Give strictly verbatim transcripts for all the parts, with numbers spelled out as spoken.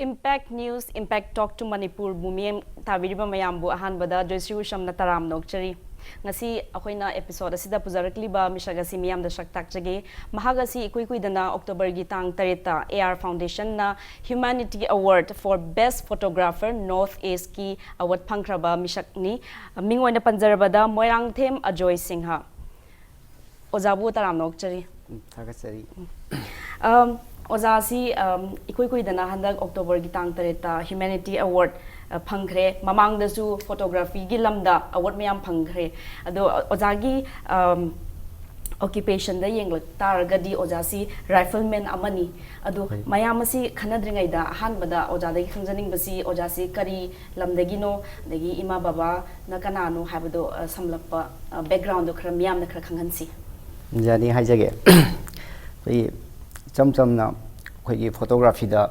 Impact News, Impact Talk to Manipur ꯕꯨ ꯃꯤꯠꯌꯦꯡ ꯇꯥꯕꯤꯔꯤꯕ ꯃꯌꯥꯝꯕꯨ ꯑꯍꯥꯟꯕꯗ ꯖꯣꯏꯁ꯭ꯔꯤ ꯎꯁꯝꯅ ꯇꯔꯥꯝꯅ ꯑꯣꯛꯆꯔꯤ꯫ ꯉꯁꯤ ꯑꯩꯈꯣꯏꯅ episode ꯑꯁꯤꯗ ꯄꯨꯖꯔꯛꯂꯤꯕ ꯃꯤꯁꯛ ꯑꯁꯤ ꯃꯤꯌꯥꯝꯗ ꯁꯛ ꯇꯥꯛꯆꯒꯦ꯫ ꯃꯍꯥꯛ ꯑꯁꯤ ꯏꯀꯨꯏ ꯀꯨꯏꯗꯅ October ꯒꯤ ꯇꯥꯡ ꯇꯔꯦꯠꯇ A R Foundation ꯅ Humanity Award for Best Photographer North East ꯀꯤ award ꯐꯪꯈ꯭ꯔꯕ ꯃꯤꯁꯛꯅꯤ꯫ ꯃꯤꯡ ꯑꯣꯏꯅ ꯄꯟꯖꯔꯕꯗ ꯃꯣꯏꯔꯥꯡꯊꯦꯝ ꯑꯖꯣꯏ ꯁꯤꯡꯍ꯫ ꯑꯣꯖꯥꯕꯨ ꯇꯔꯥꯝꯅ ꯑꯣꯛꯆꯔꯤ꯫ ꯎꯝ, ꯊꯥꯒꯠꯆꯔꯤ꯫ ꯑꯝ, ꯑꯣꯖꯥꯁꯤ, ꯑꯝ, ꯏꯀꯨꯏ ꯀꯨꯏꯗꯅ ꯍꯟꯗꯛ October ꯒꯤ ꯇꯥꯡ ꯇꯔꯦꯠꯇ Humanity Award, ꯑ, ꯐꯪꯈ꯭ꯔꯦ꯫ ꯃꯃꯥꯡꯗꯁꯨ photography ꯒꯤ ꯂꯝꯗ award ꯃꯌꯥꯝ ꯐꯪꯈ꯭ꯔꯦ꯫ ꯑꯗꯣ, ꯑ, ꯑꯣꯖꯥꯒꯤ, ꯑꯝ, occupation ꯗ ꯌꯦꯡꯂꯛ ꯇꯥꯔꯒꯗꯤ ꯑꯣꯖꯥꯁꯤ rifleman ꯑꯃꯅꯤ꯫ ꯑꯗꯣ, ꯍꯣꯏ꯫ ꯃꯌꯥꯝ ꯑꯁꯤ ꯈꯟꯅꯗ꯭ꯔꯤꯉꯩꯗ ꯑꯍꯥꯟꯕꯗ ꯑꯣꯖꯥꯗꯒꯤ ꯈꯪꯖꯅꯤꯡꯕꯁꯤ, ꯑꯣꯖꯥꯁꯤ ꯀꯔꯤ ꯂꯝꯗꯒꯤꯅꯣ, ꯑꯗꯒꯤ ꯏꯃꯥ ꯕꯕꯥꯅ ꯀꯅꯥꯅꯣ ꯍꯥꯏꯕꯗꯣ, ꯑ, ꯁꯝꯂꯞꯄ, ꯑ, background ꯗꯣ ꯈꯔ ꯃꯤꯌꯥꯝꯗ ꯈꯔ ꯈꯪꯍꯟꯁꯤ꯫ ꯌꯥꯅꯤ, ꯍꯥꯏꯖꯒꯦ꯫ ꯑꯩꯈꯣꯏꯒꯤ ꯏꯆꯝ ꯆꯝꯅ ꯑꯩꯈꯣꯏꯒꯤ photography ꯗ,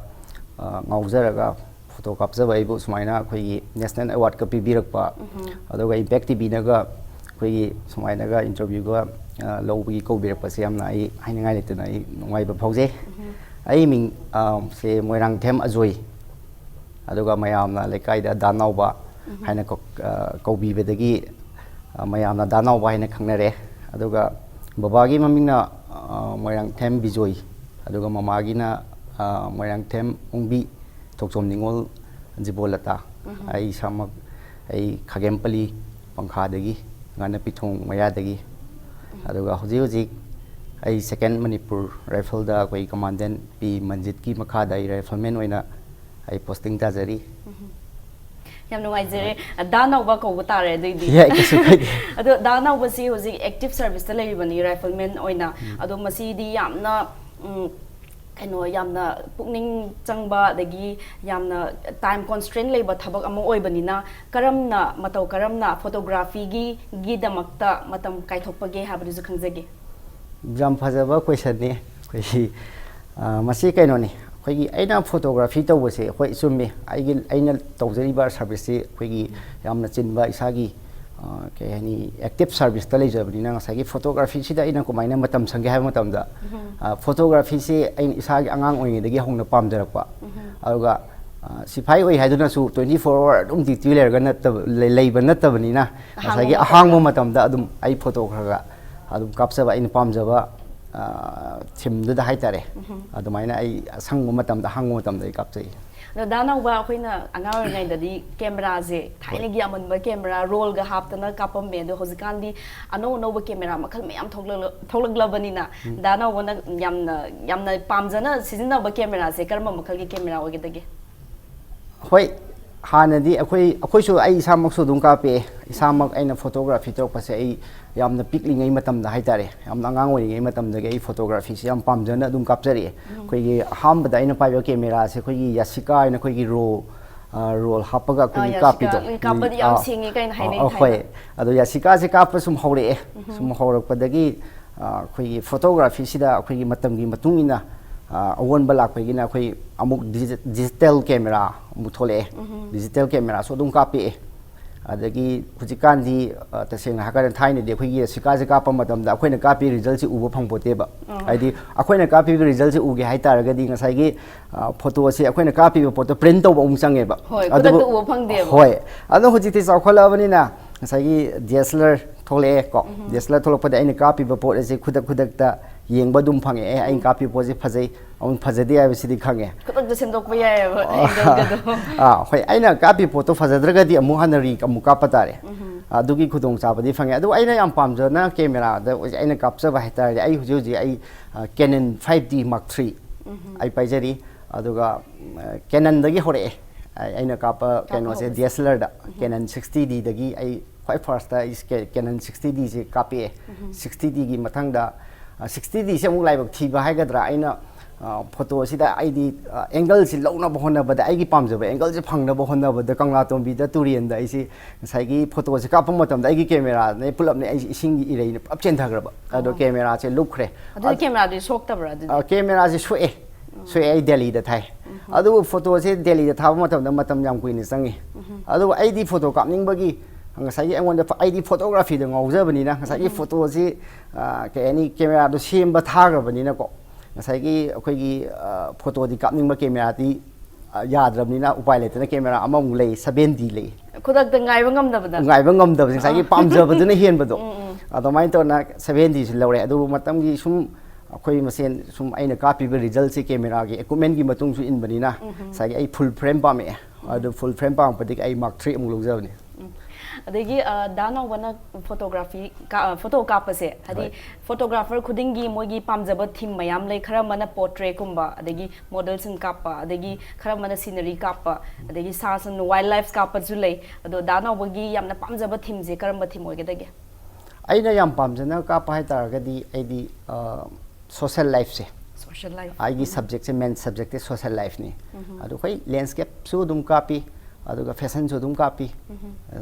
ꯑ, ꯉꯥꯎꯖꯔꯒ photo ꯀꯥꯞꯆꯕ ꯑꯩꯕꯨ ꯁꯨꯃꯥꯏꯅ ꯑꯩꯈꯣꯏꯒꯤ national award ꯀ ꯄꯤꯕꯤꯔꯛꯄ, ꯎꯝꯍꯨꯝ꯫ ꯑꯗꯨꯒ Impact T V ꯅꯒ ꯑꯩꯈꯣꯏꯒꯤ ꯁꯨꯃꯥꯏꯅꯒ interview ꯒ, ꯑ, ꯂꯧꯕꯒꯤ ꯀꯧꯕꯤꯔꯛꯄꯁꯦ ꯌꯥꯝꯅ ꯑꯩ ꯍꯥꯏꯅꯤꯡꯉꯥꯏ ꯂꯩꯇꯅ ꯑꯩ ꯅꯨꯡꯉꯥꯏꯕ ꯐꯥꯎꯖꯩ꯫ ꯎꯝꯍꯨꯝ꯫ ꯑꯩ ꯃꯤꯡ, ꯑ, ꯁꯦ ꯃꯣꯏꯔꯥꯡꯊꯦꯝ ꯑꯖꯣꯏ, ꯑꯗꯨꯒ ꯃꯌꯥꯝꯅ ꯂꯩꯀꯥꯏꯗ ꯗꯥ ꯅꯥꯎꯕ ꯎꯝꯍꯨꯝ꯫ ꯍꯥꯏꯅ ꯀꯧ-, ꯑ, ꯀꯧꯕꯤꯕꯗꯒꯤ, ꯑ, ꯃꯌꯥꯝꯅ ꯗꯥ ꯅꯥꯎꯕ ꯍꯥꯏꯅ ꯈꯪꯅꯔꯦ꯫ ꯑꯗꯨꯒ ꯕꯕꯥꯒꯤ ꯃꯃꯤꯡꯅ, ꯑ, ꯃꯣꯏꯔꯥꯡꯊꯦꯝ ꯕꯤꯖꯣꯏ, ꯑꯗꯨꯒ ꯃꯃꯥꯒꯤꯅ, ꯑ, ꯃꯣꯏꯔꯥꯡꯊꯦꯝ ꯑꯣꯡꯕꯤ ꯊꯣꯛꯆꯣꯝ ꯅꯤꯉꯣꯜ ꯖꯤꯕꯣꯂꯇꯥ꯫ ꯎꯝꯍꯨꯝ꯫ ꯑꯩ ꯏꯁꯥꯃꯛ, ꯑꯩ ꯈꯥꯒꯦꯝꯄꯜꯂꯤ ꯄꯪꯈꯥꯗꯒꯤ, ꯉꯥꯅꯄꯤꯊꯣꯡ ꯃꯌꯥꯗꯒꯤ꯫ ꯑꯗꯨꯒ ꯍꯧꯖꯤꯛ ꯍꯧꯖꯤꯛ ꯑꯩ Second Manipur Rifle ꯗ ꯑꯩꯈꯣꯏ Commandant ꯄꯤ ꯃꯟꯖꯤꯠꯀꯤ ꯃꯈꯥꯗ ꯑꯩ rifleman ꯑꯣꯏꯅ ꯑꯩ posting ꯇꯥꯖꯔꯤ꯫ ꯎꯝꯍꯨꯝ꯫ ꯌꯥꯝ ꯅꯨꯡꯉꯥꯏꯖꯔꯦ꯫ ꯗꯥ ꯅꯥꯎꯕ ꯀꯧꯕ ꯇꯥꯔꯦ ꯑꯗꯨꯏꯗꯤ꯫ ꯌꯥꯏ, ꯀꯩꯁꯨ ꯀꯥꯏꯗꯦ꯫ ꯑꯗꯣ ꯗꯥ ꯅꯥꯎꯕꯁꯤ ꯍꯧꯖꯤꯛ active service ꯇ ꯂꯩꯔꯤꯕꯅꯤ, rifleman ꯑꯣꯏꯅ꯫ ꯑꯗꯣ ꯃꯁꯤꯗꯤ ꯌꯥꯝꯅ, ꯎꯝ, ꯀꯩꯅꯣ, ꯌꯥꯝꯅ ꯄꯨꯛꯅꯤꯡ ꯆꯪꯕ, ꯑꯗꯒꯤ ꯌꯥꯝꯅ time constraint ꯂꯩꯕ ꯊꯕꯛ ꯑꯃ ꯑꯣꯏꯕꯅꯤꯅ, ꯀꯔꯝꯅ, ꯃꯇꯧ ꯀꯔꯝꯅ photography ꯒꯤ, ꯒꯤꯗꯃꯛꯇ ꯃꯇꯝ ꯀꯥꯏꯊꯣꯛꯄꯒꯦ ꯍꯥꯏꯕꯗꯨꯁꯨ ꯈꯪꯖꯒꯦ꯫ ꯌꯥꯝ ꯐꯖꯕ question ꯅꯤ꯫ ꯑꯩꯈꯣꯏꯒꯤ, ꯑ, ꯃꯁꯤ ꯀꯩꯅꯣꯅꯤ, ꯑꯩꯈꯣꯏꯒꯤ ꯑꯩꯅ photography ꯇꯧꯕꯁꯦ, ꯍꯣꯏ, ꯆꯨꯝꯃꯤ, ꯑꯩꯒꯤ, ꯑꯩꯅ ꯇꯧꯖꯔꯤꯕ service ꯁꯤ ꯑꯩꯈꯣꯏꯒꯤ ꯌꯥꯝꯅ ꯆꯤꯟꯕ ꯏꯁꯥꯒꯤ, ꯑ, ꯀꯩ ꯍꯥꯏꯅꯤ, ꯑꯦꯛꯇꯤꯞ ꯁꯥꯔꯚꯤꯁꯇ ꯂꯩꯖꯕꯅꯤꯅ ꯉꯁꯥꯏꯒꯤ ꯐꯣꯇꯣꯒ꯭ꯔꯥꯐꯤꯁꯤꯗ ꯑꯩꯅ ꯀꯃꯥꯏꯅ ꯃꯇꯝ ꯁꯪꯒꯦ ꯍꯥꯏꯕ ꯃꯇꯝꯗ, ꯑ, ꯐꯣꯇꯣꯒ꯭ꯔꯥꯐꯤꯁꯤ ꯑꯩꯅ ꯏꯁꯥꯒꯤ ꯑꯉꯥꯡ ꯑꯣꯏꯔꯤꯉꯩꯗꯒꯤ ꯍꯧꯅ ꯄꯥꯝꯖꯔꯛꯄ꯫ ꯑꯗꯨꯒ, ꯑ, ꯁꯤꯐꯥꯏ ꯑꯣꯏ ꯍꯥꯏꯗꯨꯅꯁꯨ twenty four hour ꯑꯗꯨꯝ ꯗ꯭ꯌꯨꯇꯤ ꯂꯩꯔꯒ ꯅꯠꯇꯕ, ꯂꯩ-, ꯂꯩꯕ ꯅꯠꯇꯕꯅꯤꯅ, ꯑꯍꯥꯡꯕ ꯉꯁꯥꯏꯒꯤ ꯃꯇꯝꯗ꯫ ꯑꯍꯥꯡꯕ ꯃꯇꯝꯗ ꯑꯗꯨꯝ ꯑꯩ ꯐꯣꯇꯣ ꯈꯔ ꯈꯔ ꯑꯗꯨꯝ ꯀꯥꯞꯆꯕ, ꯑꯩꯅ ꯄꯥꯝꯖꯕ, ꯑ, ꯊꯤꯝꯗꯨꯗ ꯍꯥꯏꯇꯥꯔꯦ꯫ ꯑꯗꯨꯃꯥꯏꯅ ꯑꯩ ꯑꯁꯪꯕ ꯃꯇꯝꯗ, ꯑꯍꯥꯡꯕ ꯃꯇꯝꯗ ꯑꯩ ꯀꯥꯞꯆꯩ꯫ ꯑꯗꯣ ꯗꯥ ꯅꯥꯎꯕ, ꯑꯩꯈꯣꯏꯅ ꯑꯉꯥꯡ ꯑꯣꯏꯔꯤꯉꯩꯗꯗꯤ ꯀꯦꯃꯦꯔꯥꯁꯦ ꯊꯥꯏꯅꯒꯤ ꯑꯃꯟꯕ ꯀꯦꯃꯦꯔꯥ, ꯔꯣꯜꯒ ꯍꯥꯞꯇꯅ ꯀꯥꯞꯄꯝꯃꯦ꯫ ꯑꯗꯣ ꯍꯧꯖꯤꯛꯀꯥꯟꯗꯤ ꯑꯅꯧ ꯑꯅꯧꯕ ꯀꯦꯃꯦꯔꯥ ꯃꯈꯜ ꯃꯌꯥꯝ ꯊꯣꯛꯂꯛꯂ-, ꯊꯣꯛꯂꯛꯂꯕꯅꯤꯅ, ꯗꯥ ꯅꯥꯎꯕꯅ ꯌꯥꯝꯅ, ꯌꯥꯝꯅ ꯄꯥꯝꯖꯅ ꯁꯤꯖꯤꯟꯅꯕ ꯀꯦꯃꯦꯔꯥꯁꯦ ꯀꯔꯝꯕ ꯃꯈꯜꯒꯤ ꯀꯦꯃꯦꯔꯥ ꯑꯣꯏꯒꯗꯒꯦ? ꯍꯣꯏ, ꯍꯥꯟꯅꯗꯤ ꯑꯩꯈꯣꯏ, ꯑꯩꯈꯣꯏꯁꯨ, ꯑꯩ ꯏꯁꯥꯃꯛꯁꯨ ꯑꯗꯨꯝ ꯀꯥꯞꯄꯛꯑꯦ꯫ ꯏꯁꯥꯃꯛ ꯑꯩꯅ ꯐꯣꯇꯣꯒ꯭ꯔꯥꯐꯤ ꯇꯧꯔꯛꯄꯁꯦ ꯑꯩ ꯌꯥꯝꯅ ꯄꯤꯛꯂꯤꯉꯩ ꯃꯇꯝꯗ ꯍꯥꯏꯇꯥꯔꯦ, ꯌꯥꯝꯅ ꯑꯉꯥꯡ ꯑꯣꯏꯔꯤꯉꯩ ꯃꯇꯝꯗꯒꯤ ꯑꯩ ꯐꯣꯇꯣꯒ꯭ꯔꯥꯐꯤꯁꯦ ꯌꯥꯝ ꯄꯥꯝꯖꯅ ꯑꯗꯨꯝ ꯀꯥꯞꯆꯔꯛꯑꯦ꯫ ꯑꯩꯈꯣꯏꯒꯤ ꯑꯍꯥꯟꯕꯗ ꯑꯩꯅ ꯄꯥꯏꯕ ꯀꯦꯃꯦꯔꯥꯁꯦ ꯑꯩꯈꯣꯏꯒꯤ ꯌꯥꯁꯤꯀꯥ ꯍꯥꯏꯅ ꯑꯩꯈꯣꯏꯒꯤ ꯔꯣ-, ꯑ, ꯔꯣꯜ ꯍꯥꯞꯄꯒ ꯑꯥ, ꯑꯩꯈꯣꯏꯒꯤ ꯌꯥꯁꯤꯀꯥ, ꯀꯥꯞꯄꯤꯗꯣ꯫ ꯎꯝ, ꯀꯥꯞꯄꯗꯤ ꯌꯥꯝ ꯑꯥ, ꯁꯦꯡꯉꯦ ꯀꯥꯏꯅ ꯍꯥꯏꯅꯩ ꯑꯥ, ꯊꯥꯏꯅ꯫ ꯍꯣꯏ꯫ ꯑꯗꯣ ꯌꯥꯁꯤꯀꯥꯁꯦ ꯀꯥꯞꯄ ꯁꯨꯝ ꯍꯧꯔꯛꯑꯦ꯫ ꯁꯨꯝ ꯍꯧꯔꯛꯄꯗꯒꯤ, ꯑ, ꯑꯩꯈꯣꯏꯒꯤ ꯐꯣꯇꯣꯒ꯭ꯔꯥꯐꯤꯁꯤꯗ ꯑꯩꯈꯣꯏꯒꯤ ꯃꯇꯝꯒꯤ ꯃꯇꯨꯡ ꯏꯟꯅ, ꯑ, ꯑꯑꯣꯟꯕ ꯂꯥꯛꯄꯒꯤꯅ ꯑꯩꯈꯣꯏ ꯑꯃꯨꯛ ꯗꯤꯖꯤ-, ꯗꯤꯖꯤꯇꯦꯜ ꯀꯦꯃꯦꯔꯥ ꯑꯃꯨꯛ ꯊꯣꯛꯂꯛꯑꯦ꯫ ꯗꯤꯖꯤꯇꯦꯜ ꯀꯦꯃꯦꯔꯥꯁꯨ ꯑꯗꯨꯝ ꯀꯥꯞꯄꯛꯑꯦ꯫ ꯑꯗꯒꯤ ꯍꯧꯖꯤꯛꯀꯥꯟꯗꯤ, ꯑ, ꯇꯁꯦꯡꯅ ꯍꯥꯏꯔꯀꯥꯟꯗ, ꯊꯥꯏꯅꯗꯤ ꯑꯩꯈꯣꯏꯒꯤ ꯌꯥꯁꯤꯀꯥꯁꯦ ꯀꯥꯞꯄ ꯃꯇꯝꯗ ꯑꯩꯈꯣꯏꯅ ꯀꯥꯞꯄꯤ ꯔꯤꯖꯜꯁꯦ ꯎꯕ ꯐꯪꯄꯣꯠꯇꯦꯕ꯫ ꯍꯥꯏꯗꯤ ꯑꯩꯈꯣꯏꯅ ꯀꯥꯞꯄꯤꯕ ꯔꯤꯖꯜꯁꯦ ꯎꯒꯦ ꯍꯥꯏ ꯇꯥꯔꯒꯗꯤ ꯉꯁꯥꯏꯒꯤ, ꯑ, ꯐꯣꯇꯣꯁꯦ ꯑꯩꯈꯣꯏꯅ ꯀꯥꯞꯄꯤꯕ ꯄꯣꯠꯇꯣ ꯄ꯭ꯔꯤꯟꯠ ꯇꯧꯕ ꯑꯃꯨꯛ ꯆꯪꯉꯦꯕ꯫ ꯍꯣꯏ, ꯑꯗꯨꯕꯨ ꯈꯨꯗꯛꯇ ꯎꯕ ꯐꯪꯗꯦꯕ꯫ ꯍꯣꯏ꯫ ꯑꯗꯣ ꯍꯧꯖꯤꯛꯇꯤ ꯆꯥꯎꯈꯠꯂꯛꯑꯕꯅꯤꯅ ꯉꯁꯥꯏꯒꯤ ꯗꯤ ꯑꯦꯁ ꯑꯦꯜ ꯑꯥꯔ ꯊꯣꯛꯂꯛꯑꯦ ꯀꯣ꯫ ꯗꯤ ꯑꯦꯁ ꯑꯦꯜ ꯑꯥꯔ ꯊꯣꯛꯂꯛꯄꯗ ꯑꯩꯅ ꯀꯥꯞꯄꯤꯕ ꯄꯣꯠ ꯑꯁꯤ ꯈꯨꯗꯛ ꯈꯨꯗꯛꯇ ꯌꯦꯡꯕ ꯑꯗꯨꯝ ꯐꯪꯉꯦ꯫ ꯑꯦ, ꯑꯩꯅ ꯀꯥꯞꯄꯤꯕ ꯄꯣꯠꯁꯤ ꯐꯖꯩ, ꯑꯃꯨꯛ ꯐꯖꯗꯦ ꯍꯥꯏꯕꯁꯤꯗꯤ ꯈꯪꯉꯦ꯫ ꯈꯨꯗꯛꯇ ꯁꯦꯝꯗꯣꯛꯄ ꯌꯥꯏꯑꯕ, ꯑꯦꯡꯒꯜꯒꯗꯣ꯫ ꯑꯥ, ꯍꯣꯏ, ꯑꯩꯅ ꯀꯥꯞꯄꯤ ꯄꯣꯠꯇꯣ ꯐꯖꯗ꯭ꯔꯒꯗꯤ ꯑꯃꯨꯛ ꯍꯟꯅ ꯔꯤ ꯑꯃꯨꯛ ꯀꯥꯞꯄ ꯇꯥꯔꯦ꯫ ꯑꯗꯨꯒꯤ ꯈꯨꯗꯣꯡꯆꯥꯕꯗꯤ ꯐꯪꯉꯦ꯫ ꯑꯗꯨ ꯑꯩꯅ ꯌꯥꯝ ꯄꯥꯝꯖꯅ ꯀꯦꯃꯦꯔꯥꯗ ꯑꯩꯅ ꯀꯥꯞꯆꯕ ꯍꯥꯏꯇꯥꯔꯗꯤ, ꯑꯩ ꯍꯧꯖꯤꯛ ꯍꯧꯖꯤꯛ ꯑꯩ, ꯑ, Canon five D Mark three ꯑꯩ ꯄꯥꯏꯖꯔꯤ꯫ ꯑꯗꯨꯒ, ꯎꯝ, ꯑ, Canonꯗꯒꯤ ꯍꯧꯔꯛꯑꯦ꯫ ꯑꯩ, ꯑꯩꯅ ꯀꯥꯞꯄ ꯀꯥꯞꯄ ꯀꯩꯅꯣꯁꯦ ꯍꯧꯕꯁꯦ꯫ ꯗꯤ ꯑꯦꯁ ꯑꯦꯜ ꯑꯥꯔꯗ Canon sixty Dꯗꯒꯤ ꯑꯩ ꯈ꯭ꯋꯥꯏ ꯐꯥꯔꯁꯇ ꯑꯩ ꯁ꯭ꯀꯦ-, Canon sixty Dꯁꯦ ꯀꯥꯞꯄꯛꯑꯦ꯫ Sixty Dꯒꯤ ꯃꯊꯪꯗ, ꯑ, sixty Dꯁꯦ ꯑꯃꯨꯛ ꯂꯥꯏꯕꯛ ꯊꯤꯕ ꯍꯥꯏꯒꯗ꯭ꯔꯥ, ꯑꯩꯅ, ꯑ, ꯐꯣꯇꯣꯁꯤꯗ ꯑꯩꯗꯤ, ꯑ, ꯑꯦꯡꯒꯜꯁꯤ ꯂꯧꯅꯕ ꯍꯣꯠꯅꯕꯗ, ꯑꯩꯒꯤ ꯄꯥꯝꯖꯕ ꯑꯦꯡꯒꯜꯁꯦ ꯐꯪꯅꯕ ꯍꯣꯠꯅꯕꯗ, ꯀꯪꯂꯥꯇꯣꯝꯕꯤꯗ ꯇꯨꯔꯦꯟꯗ ꯑꯩꯁꯦ ꯉꯁꯥꯏꯒꯤ ꯐꯣꯇꯣꯁꯦ ꯀꯥꯞꯄ ꯃꯇꯝꯗ ꯑꯩꯒꯤ ꯀꯦꯃꯦꯔꯥꯅꯦ ꯄꯨꯂꯞꯅꯦ ꯑꯩꯁꯦ ꯏꯁꯤꯡꯒꯤ ꯏꯔꯩꯅ ꯄꯨꯂꯞ ꯆꯦꯟꯊꯈ꯭ꯔꯕ꯫ ꯑꯗꯣ ꯑꯣ꯫ ꯀꯦꯃꯦꯔꯥꯁꯦ ꯂꯨꯞꯈ꯭ꯔꯦ꯫ ꯑꯗꯨꯗꯤ ꯑꯗ-, ꯀꯦꯃꯦꯔꯥꯗꯨꯗꯤ ꯁꯣꯛꯇꯕ꯭ꯔꯥ ꯑꯗꯨꯗꯤ? ꯑ, ꯀꯦꯃꯦꯔꯥꯁꯦ ꯁꯣꯛꯑꯦ꯫ ꯁꯣꯛꯑꯦ, ꯑꯩ ꯗꯦꯜꯂꯤꯗ ꯊꯥꯏ꯫ ꯑꯗꯨꯕꯨ ꯐꯣꯇꯣꯁꯦ ꯗꯦꯜꯂꯤꯗ ꯊꯥꯕ ꯃꯇꯝꯗ ꯃꯇꯝ ꯌꯥꯝ ꯀꯨꯏꯅ ꯆꯪꯉꯤ꯫ ꯑꯗꯨꯕꯨ ꯑꯩꯗꯤ ꯐꯣꯇꯣ ꯀꯥꯞꯅꯤꯡꯕꯒꯤ ꯉꯁꯥꯏꯒꯤ ꯑꯩꯉꯣꯟꯗ ꯐ- ꯑꯩꯗꯤ ꯐꯣꯇꯣꯒ꯭ꯔꯥꯐꯤꯗ ꯉꯥꯎꯖꯕꯅꯤꯅ ꯉꯁꯥꯏꯒꯤ ꯐꯣꯇꯣꯁꯤ ꯑꯥ, ꯀꯩ ꯍꯥꯏꯅꯤ, ꯀꯦꯃꯦꯔꯥꯗꯣ ꯁꯦꯝꯕ ꯊꯥꯈ꯭ꯔꯕꯅꯤꯅꯀꯣ, ꯉꯁꯥꯏꯒꯤ ꯑꯩꯈꯣꯏꯒꯤ ꯑꯥ, ꯐꯣꯇꯣꯗꯤ ꯀꯥꯞꯅꯤꯡꯕ, ꯀꯦꯃꯦꯔꯥꯗꯤ ꯑꯥ, ꯌꯥꯗ꯭ꯔꯕꯅꯤꯅ ꯎꯄꯥꯏ ꯂꯩꯇꯅ ꯀꯦꯃꯦꯔꯥ ꯑꯃꯃꯨꯛ ꯂꯩ, ꯁꯚꯦꯟ ꯗꯤ ꯂꯩ꯫ ꯈꯨꯗꯛꯇ ꯉꯥꯏꯕ ꯉꯝꯗꯕꯗ ꯉꯥꯏꯕ ꯉꯝꯗꯕꯁꯦ ꯉꯁꯥꯏꯒꯤ ꯄꯥꯝꯖꯕꯗꯨꯅ ꯍꯦꯟꯕꯗꯣ, ꯑꯗꯨꯃꯥꯏꯅ ꯇꯧꯅ ꯁꯚꯦꯟ ꯗꯤꯁꯨ ꯂꯧꯔꯦ꯫ ꯑꯗꯨꯕꯨ ꯃꯇꯝꯒꯤ ꯁꯨꯝ ꯑꯩꯈꯣꯏ ꯃꯁꯦꯟ ꯁꯨꯝ ꯑꯩꯅ ꯀꯥꯞꯄꯤꯕ ꯔꯤꯖꯜꯁꯦ ꯀꯦꯃꯦꯔꯥꯒꯤ ꯏꯀ꯭ꯋꯤꯞꯃꯦꯟꯒꯤ ꯃꯇꯨꯡꯁꯨ ꯏꯟꯕꯅꯤꯅ ꯉꯁꯥꯏꯒꯤ ꯑꯩ ꯐꯨꯜ ꯐ꯭ꯔꯦꯝ ꯄꯥꯝꯃꯛꯑꯦ꯫ ꯑꯗꯨ ꯐꯨꯜ ꯐ꯭ꯔꯦꯝ ꯄꯥꯝꯃꯛꯄꯗꯒꯤ ꯑꯩ ꯃꯥꯔꯛ ꯊ꯭ꯔꯤ ꯑꯃꯨꯛ ꯂꯧꯖꯕꯅꯦ꯫ ꯑꯗꯒꯤ ꯑ, ꯗꯥ ꯅꯥꯎꯕꯅ ꯐꯣꯇꯣꯒ꯭ꯔꯥꯐꯤ ꯐꯣꯇꯣ ꯀꯥꯞꯄꯁꯦ ꯍꯥꯏꯗꯤ, ꯐꯣꯇꯣꯒ꯭ꯔꯥꯐꯔ ꯈꯨꯗꯤꯡꯒꯤ ꯃꯣꯏꯒꯤ ꯄꯥꯝꯖꯕ ꯊꯤꯝ ꯃꯌꯥꯝ ꯂꯩ꯫ ꯈꯔ ꯑꯃꯅ ꯄꯣꯔꯇ꯭ꯔꯦꯠꯀꯨꯝꯕ, ꯑꯗꯒꯤ ꯃꯣꯗꯦꯜꯁꯤꯡ ꯀꯥꯞꯄ, ꯑꯗꯒꯤ ꯈꯔ ꯑꯃꯅ ꯁꯤꯅꯔꯤ ꯀꯥꯞꯄ, ꯑꯗꯒꯤ ꯁꯥ ꯁꯟ, ꯋꯥꯏꯜ ꯂꯥꯏꯐ ꯀꯥꯞꯄꯁꯨ ꯂꯩ꯫ ꯑꯗꯣ ꯗꯥ ꯅꯥꯎꯕꯒꯤ ꯌꯥꯝꯅ ꯄꯥꯝꯖꯕ ꯊꯤꯝꯁꯦ ꯀꯔꯝꯕ ꯊꯤꯝ ꯑꯣꯏꯒꯗꯒꯦ? ꯑꯩꯅ ꯌꯥꯝ ꯄꯥꯝꯖꯅ ꯀꯥꯞꯄ ꯍꯥꯏ ꯇꯥꯔꯒꯗꯤ ꯑꯩꯗꯤ ꯁꯣꯁꯦꯜ ꯂꯥꯏꯐꯁꯦ, ꯁꯣꯁꯦꯜ ꯂꯥꯏꯐ ꯑꯩꯒꯤ ꯁꯕꯖꯦꯛꯁꯦ, ꯃꯦꯟ ꯁꯕꯖꯦꯛꯇꯤ ꯁꯣꯁꯦꯜ ꯂꯥꯏꯐꯅꯤ꯫ ꯑꯗꯣ ꯑꯩꯈꯣꯏ ꯂꯦꯟꯁꯀꯦꯞꯁꯨ ꯑꯗꯨꯝ ꯀꯥꯞꯄꯤ, ꯑꯗꯨꯒ ꯐꯦꯁꯟꯁꯨ ꯑꯗꯨꯝ ꯀꯥꯞꯄꯤ,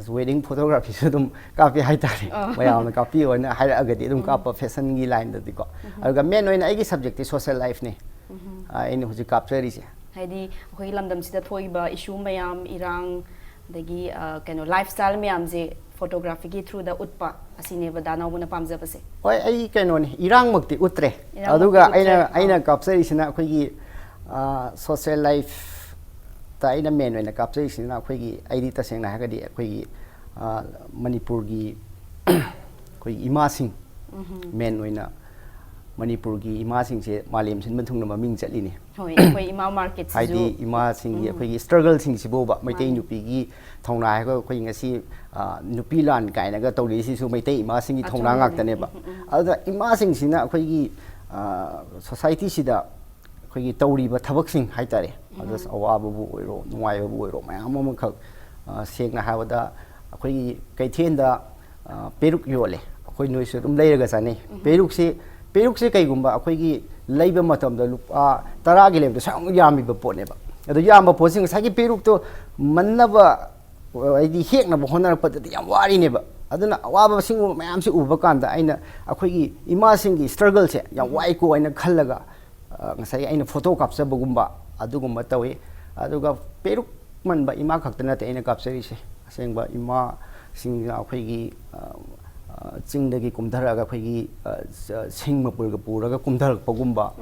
ꯋꯦꯗꯤꯡ ꯐꯣꯇꯣꯒ꯭ꯔꯥꯐꯤꯁꯨ ꯑꯗꯨꯝ ꯀꯥꯞꯄꯤ ꯍꯥꯏꯇꯥꯔꯦ꯫ ꯃꯌꯥꯝꯅ ꯀꯥꯞꯄꯤꯌꯣꯅ ꯍꯥꯏꯔꯛꯑꯒꯗꯤ ꯑꯗꯨꯝ ꯀꯥꯞꯄ, ꯐꯦꯁꯟꯒꯤ ꯂꯥꯏꯟꯗꯗꯤꯀꯣ꯫ ꯑꯗꯨꯒ ꯃꯦꯟ ꯑꯣꯏꯅ ꯑꯩꯒꯤ ꯁꯕꯖꯦꯛꯇꯤ ꯁꯣꯁꯦꯜ ꯂꯥꯏꯐꯅꯤ꯫ ꯑꯩꯅ ꯍꯧꯖꯤꯛ ꯀꯥꯞꯆꯔꯤꯁꯦ꯫ ꯍꯥꯏꯗꯤ ꯑꯩꯈꯣꯏꯒꯤ ꯂꯝꯗꯝꯁꯤꯗ ꯊꯣꯛꯏꯕ ꯏꯁꯨ ꯃꯌꯥꯝ, ꯏꯔꯥꯡ, ꯑꯗꯒꯤ ꯑ, ꯀꯩꯅꯣ, ꯂꯥꯏꯐ ꯁ꯭ꯇꯥꯏꯜ ꯃꯌꯥꯝꯁꯦ ꯐꯣꯇꯣꯒ꯭ꯔꯥꯐꯤꯒꯤ ꯊ꯭ꯔꯨꯗ ꯎꯠꯄ, ꯑꯁꯤꯅꯦꯕ ꯗꯥ ꯅꯥꯎꯕꯅ ꯄꯥꯝꯖꯕꯁꯦ꯫ ꯍꯣꯏ, ꯑꯩ ꯀꯩꯅꯣꯅꯤ, ꯏꯔꯥꯡꯃꯛꯇꯤ ꯎꯠꯇ꯭ꯔꯦ꯫ ꯏꯔꯥꯡꯃꯛꯇꯤ ꯑꯗꯨꯒ ꯎꯠꯇ꯭ꯔꯦ꯫ ꯑꯩꯅ ꯑꯩꯅ ꯑꯥ꯫ ꯀꯥꯞꯆꯔꯤꯁꯤꯅ ꯑꯩꯈꯣꯏꯒꯤ ꯁꯣꯁꯦꯜ ꯂꯥꯏꯐꯇ ꯑꯩꯅ ꯃꯦꯟ ꯑꯣꯏꯅ ꯀꯥꯞꯆꯔꯤꯁꯤꯅ ꯑꯩꯈꯣꯏꯒꯤ, ꯑꯩꯗꯤ ꯇꯁꯦꯡꯅ ꯍꯥꯏꯔꯒꯗꯤ ꯑꯩꯈꯣꯏꯒꯤ ꯑ, ꯃꯅꯤꯄꯨꯔꯒꯤ ꯑꯩꯈꯣꯏꯒꯤ ꯏꯃꯥꯁꯤꯡ, ꯃꯦꯟ ꯑꯣꯏꯅ ꯃꯅꯤꯄꯨꯔꯒꯤ ꯏꯃꯥꯁꯤꯡꯁꯦ ꯃꯥꯂꯦꯝ ꯁꯤꯟꯕ ꯊꯨꯡꯅ ꯃꯃꯤꯡ ꯆꯠꯂꯤꯅꯤ꯫ ꯍꯣꯏ, ꯑꯩꯈꯣꯏ ꯏꯃꯥ ꯃꯥꯔꯀꯦꯠꯁꯤꯁꯨ ꯍꯥꯏꯗꯤ ꯏꯃꯥꯁꯤꯡꯒꯤ ꯑꯩꯈꯣꯏꯒꯤ ꯁ꯭ꯇ꯭ꯔꯒꯜꯁꯤꯡꯁꯤꯕꯨꯕ, ꯃꯩꯇꯩ ꯅꯨꯄꯤꯒꯤ ꯊꯧꯅꯥ ꯍꯥꯏꯔꯒ ꯑꯩꯈꯣꯏ ꯉꯁꯤ ꯑ, ꯅꯨꯄꯤ ꯂꯥꯟ ꯀꯥꯏꯅꯒ ꯇꯧꯔꯤꯁꯤꯁꯨ ꯃꯩꯇꯩ ꯏꯃꯥꯁꯤꯡꯒꯤ ꯊꯧꯅꯥ ꯑꯆꯨꯝꯕꯅꯦ꯫ ꯉꯥꯛꯇꯅꯦꯕ꯫ ꯑꯗꯨꯗ ꯏꯃꯥꯁꯤꯡꯁꯤꯅ ꯑꯩꯈꯣꯏꯒꯤ ꯁꯣꯁꯥꯏꯇꯤꯁꯤꯗ ꯑꯩꯈꯣꯏꯒꯤ ꯇꯧꯔꯤꯕ ꯊꯕꯛꯁꯤꯡ ꯍꯥꯏꯇꯥꯔꯦ, ꯑꯗꯨ ꯑꯋꯥꯕꯕꯨ ꯑꯣꯏꯔꯣ, ꯅꯨꯡꯉꯥꯏꯕꯕꯨ ꯑꯣꯏꯔꯣ, ꯃꯌꯥꯝ ꯑꯃꯈꯛ ꯑ, ꯁꯦꯡꯅ ꯍꯥꯏꯔꯕꯗ ꯑꯩꯈꯣꯏꯒꯤ ꯀꯩꯊꯦꯜꯗ ꯑ, ꯄꯦꯔꯨꯛ ꯌꯣꯜꯂꯦ꯫ ꯑꯩꯈꯣꯏ ꯅꯣꯏꯁꯨ ꯑꯗꯨꯝ ꯂꯩꯔꯒ ꯆꯥꯅꯩ꯫ ꯄꯦꯔꯨꯛꯁꯦ ꯄꯦꯔꯨꯛꯁꯦ ꯀꯩꯒꯨꯝꯕ ꯑꯩꯈꯣꯏꯒꯤ ꯂꯩꯕ ꯃꯇꯝꯗ ꯂꯨꯄꯥ ꯇꯔꯥꯒꯤ ꯂꯩꯕꯗ ꯁꯨꯛꯌꯥꯝ ꯌꯥꯝꯃꯤꯕ ꯄꯣꯠꯅꯦꯕ꯫ ꯑꯗꯣ ꯌꯥꯝꯕ ꯄꯣꯠꯁꯤ ꯉꯁꯥꯏꯒꯤ ꯄꯦꯔꯨꯛꯇꯣ ꯃꯟꯅꯕ, ꯍꯥꯏꯗꯤ ꯍꯦꯛꯅꯕ ꯍꯣꯠꯅꯔꯛꯄꯗꯗꯤ ꯌꯥꯝ ꯋꯥꯔꯤꯅꯦꯕ꯫ ꯑꯗꯨꯅ ꯑꯋꯥꯕ ꯁꯤꯒꯨꯝꯕ ꯃꯌꯥꯝꯁꯤ ꯎꯕ ꯀꯥꯟꯗ ꯑꯩꯅ ꯑꯩꯈꯣꯏꯒꯤ ꯏꯃꯥꯁꯤꯡꯒꯤ ꯁ꯭ꯇ꯭ꯔꯒꯜꯁꯦ ꯌꯥꯝ ꯋꯥꯏꯀꯣ ꯍꯥꯏꯅ ꯈꯜꯂꯒ ꯑ, ꯉꯁꯥꯏꯒꯤ ꯑꯩꯅ ꯐꯣꯇꯣ ꯀꯥꯞꯆꯕꯒꯨꯝꯕ ꯑꯗꯨꯒꯨꯝꯕ ꯇꯧꯏ꯫ ꯑꯗꯨꯒ ꯄꯦꯔꯨꯛ ꯃꯟꯕ ꯏꯃꯥ ꯈꯛꯇ ꯅꯠꯇꯦ ꯑꯩꯅ ꯀꯥꯞꯆꯔꯤꯁꯦ, ꯑꯁꯦꯡꯕ ꯏꯃꯥ ꯁꯤꯡꯁꯤꯅ ꯑꯩꯈꯣꯏꯒꯤ ꯑ, ꯑ, ꯆꯤꯡꯗꯒꯤ ꯀꯨꯝꯊꯔꯛꯑꯒ ꯑꯩꯈꯣꯏꯒꯤ ꯑ, ꯁ- ꯁꯤꯡ ꯃꯄꯨꯔꯒ ꯄꯨꯔꯒ ꯀꯨꯝꯊꯔꯛꯄꯒꯨꯝꯕ,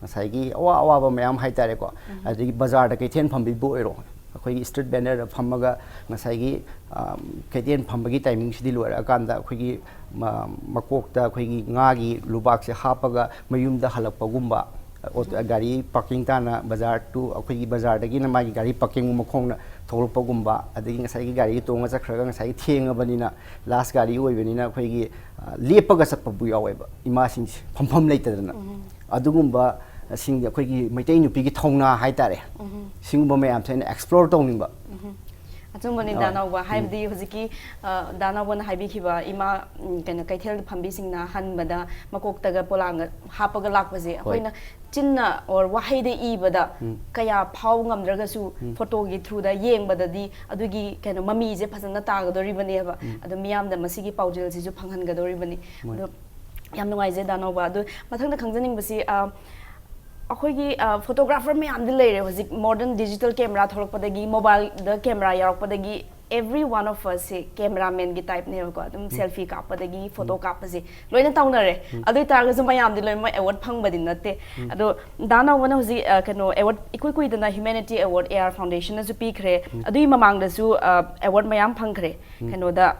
ꯉꯁꯥꯏꯒꯤ ꯑꯋꯥ ꯑꯋꯥꯕ ꯃꯌꯥꯝ ꯍꯥꯏꯇꯥꯔꯦꯀꯣ, ꯑꯗꯒꯤ ꯕꯖꯥꯔꯗ ꯀꯩꯊꯦꯜ ꯐꯝꯕꯤꯕꯨ ꯑꯣꯏꯔꯣ, ꯑꯩꯈꯣꯏꯒꯤ ꯁ꯭ꯇ꯭ꯔꯤꯠ ꯕꯦꯅꯔꯗ ꯐꯝꯃꯒ ꯉꯁꯥꯏꯒꯤ ꯑ, ꯀꯩꯊꯦꯜ ꯐꯝꯕꯒꯤ ꯇꯥꯏꯃꯤꯡꯁꯤꯗꯤ ꯂꯣꯏꯔꯛꯑꯀꯥꯟꯗ ꯑꯩꯈꯣꯏꯒꯤ ꯃ- ꯃꯀꯣꯛꯇ ꯑꯩꯈꯣꯏꯒꯤ ꯉꯥꯒꯤ ꯂꯨꯕꯥꯛꯁꯦ ꯍꯥꯞꯄꯒ ꯃꯌꯨꯝꯗ ꯍꯜꯂꯛꯄꯒꯨꯝꯕ, ꯑꯣꯇꯣ- ꯒꯥꯔꯤ ꯄꯥꯔꯀꯤꯡ ꯇꯥꯅ ꯕꯖꯥꯔ ꯇꯨ ꯑꯩꯈꯣꯏꯒꯤ ꯕꯖꯥꯔꯗꯒꯤꯅ ꯃꯥꯒꯤ ꯒꯥꯔꯤ ꯄꯥꯔꯀꯤꯡ ꯃꯈꯣꯡꯅ ꯊꯣꯛꯂꯛꯄꯒꯨꯝꯕ, ꯑꯗꯒꯤ ꯉꯁꯥꯏꯒꯤ ꯒꯥꯔꯤꯗ ꯇꯣꯡꯉ ꯆꯠꯈ꯭ꯔꯒ ꯉꯁꯥꯏꯒꯤ ꯊꯦꯡꯉꯕꯅꯤꯅ, ꯂꯥꯁ ꯒꯥꯔꯤ ꯑꯣꯏꯕꯅꯤꯅ ꯑꯩꯈꯣꯏꯒꯤ ꯑ, ꯂꯦꯞꯄꯒ ꯆꯠꯄꯕꯨ ꯌꯥꯎꯋꯦꯕ ꯏꯃꯥꯁꯤꯡꯁꯦ, ꯐꯝꯐꯝ ꯂꯩꯇꯗꯅ꯫ ꯑꯗꯨꯒꯨꯝꯕ ꯁꯤꯡꯗꯤ ꯑꯩꯈꯣꯏꯒꯤ ꯃꯩꯇꯩ ꯅꯨꯄꯤꯒꯤ ꯊꯧꯅꯥ ꯍꯥꯏꯇꯥꯔꯦ, ꯁꯤꯒꯨꯝꯕ ꯃꯌꯥꯝꯁꯦ ꯑꯩꯅ ꯑꯦꯛꯁꯄ꯭ꯂꯣꯔ ꯇꯧꯅꯤꯡꯕ꯫ ꯑꯆꯨꯝꯕꯅꯤ, ꯑ, ꯗꯥ ꯅꯥꯎꯕ꯫ ꯎꯝ꯫ ꯍꯥꯏꯕꯗꯤ ꯍꯧꯖꯤꯛꯀꯤ ꯑ, ꯗꯥ ꯅꯥꯎꯕꯅ ꯍꯥꯏꯕꯤꯈꯤꯕ ꯏꯃꯥ, ꯎꯝ, ꯀꯩꯅꯣ, ꯀꯩꯊꯦꯜ ꯐꯝꯕꯤꯁꯤꯡꯅ ꯍꯟꯕꯗ ꯃꯀꯣꯛꯇꯒ ꯄꯣꯂꯥꯡꯒ ꯍꯥꯞꯄꯒ ꯂꯥꯛꯄꯁꯦ ꯑꯩꯈꯣꯏꯅ ꯆꯤꯟꯅ or ꯋꯥꯍꯩꯗ ꯏꯕꯗ ꯎꯝ꯫ ꯀꯌꯥ ꯐꯥꯎ ꯉꯝꯗ꯭ꯔꯒꯁꯨ, ꯎꯝ꯫ ꯐꯣꯇꯣꯒꯤ ꯊ꯭ꯔꯨꯗ ꯌꯦꯡꯕꯗꯗꯤ ꯑꯗꯨꯒꯤ ꯀꯩꯅꯣ ꯃꯃꯤꯁꯦ ꯐꯖꯅ ꯇꯥꯒꯗꯧꯔꯤꯕꯅꯦꯕ꯫ ꯑꯗꯣ ꯃꯤꯌꯥꯝꯗ ꯃꯁꯤꯒꯤ ꯄꯥꯎꯖꯦꯜꯁꯤꯁꯨ ꯐꯪꯍꯟꯒꯗꯧꯔꯤꯕꯅꯤ꯫ ꯃꯥꯅꯤ꯫ ꯑꯗꯣ ꯌꯥꯝ ꯅꯨꯡꯉꯥꯏꯖꯩ, ꯗꯥ ꯅꯥꯎꯕ꯫ ꯑꯗꯣ ꯃꯊꯪꯗ ꯈꯪꯖꯅꯤꯡꯕꯁꯤ, ꯑ, ꯑꯩꯈꯣꯏꯒꯤ, ꯑ, ꯐꯣꯇꯣꯒ꯭ꯔꯥꯐꯔ ꯃꯌꯥꯝꯗꯤ ꯂꯩꯔꯦ ꯍꯧꯖꯤꯛ, ꯃꯣꯗꯔꯟ ꯗꯤꯖꯤꯇꯦꯜ ꯀꯦꯃꯦꯔꯥ ꯊꯣꯛꯂꯛꯄꯗꯒꯤ, ꯃꯣꯕꯥꯏꯜꯗ ꯀꯦꯃꯦꯔꯥ ꯌꯥꯎꯔꯛꯄꯗꯒꯤ, every one of us ꯁꯦ ꯀꯦꯃꯦꯔꯥꯃꯦꯟꯒꯤ ꯇꯥꯏꯞꯅꯦꯕꯀꯣ꯫ ꯑꯗꯨꯝ ꯁꯦꯜꯐꯤ ꯀꯥꯞꯄꯗꯒꯤ ꯐꯣꯇꯣ ꯀꯥꯞꯄꯁꯦ ꯂꯣꯏꯅ ꯇꯧꯅꯔꯦ꯫ ꯑꯗꯨ ꯑꯣꯏꯇꯥꯔꯒꯁꯨ ꯃꯌꯥꯝꯗꯤ ꯂꯣꯏꯅꯃꯛ ꯑꯦꯋꯥꯔꯗ ꯐꯪꯕꯗꯤ ꯅꯠꯇꯦ꯫ ꯑꯗꯣ ꯗꯥ ꯅꯥꯎꯕꯅ ꯍꯧꯖꯤꯛ, ꯑ, ꯀꯩꯅꯣ, ꯑꯦꯋꯥꯔꯗ ꯏꯀꯨꯏ ꯀꯨꯏꯗꯅ ꯍ꯭ꯌꯨꯃꯦꯅꯤꯇꯤ ꯑꯦꯋꯥꯔꯗ ꯑꯦ ꯑꯥꯔ ꯐꯥꯎꯟꯗꯦꯁꯟꯅꯁꯨ ꯄꯤꯈ꯭ꯔꯦ꯫ ꯑꯗꯨꯒꯤ ꯃꯃꯥꯡꯗꯁꯨ, ꯑ, ꯑꯦꯋꯥꯔꯗ ꯃꯌꯥꯝ ꯐꯪꯈ꯭ꯔꯦ꯫ ꯀꯩꯅꯣꯗ,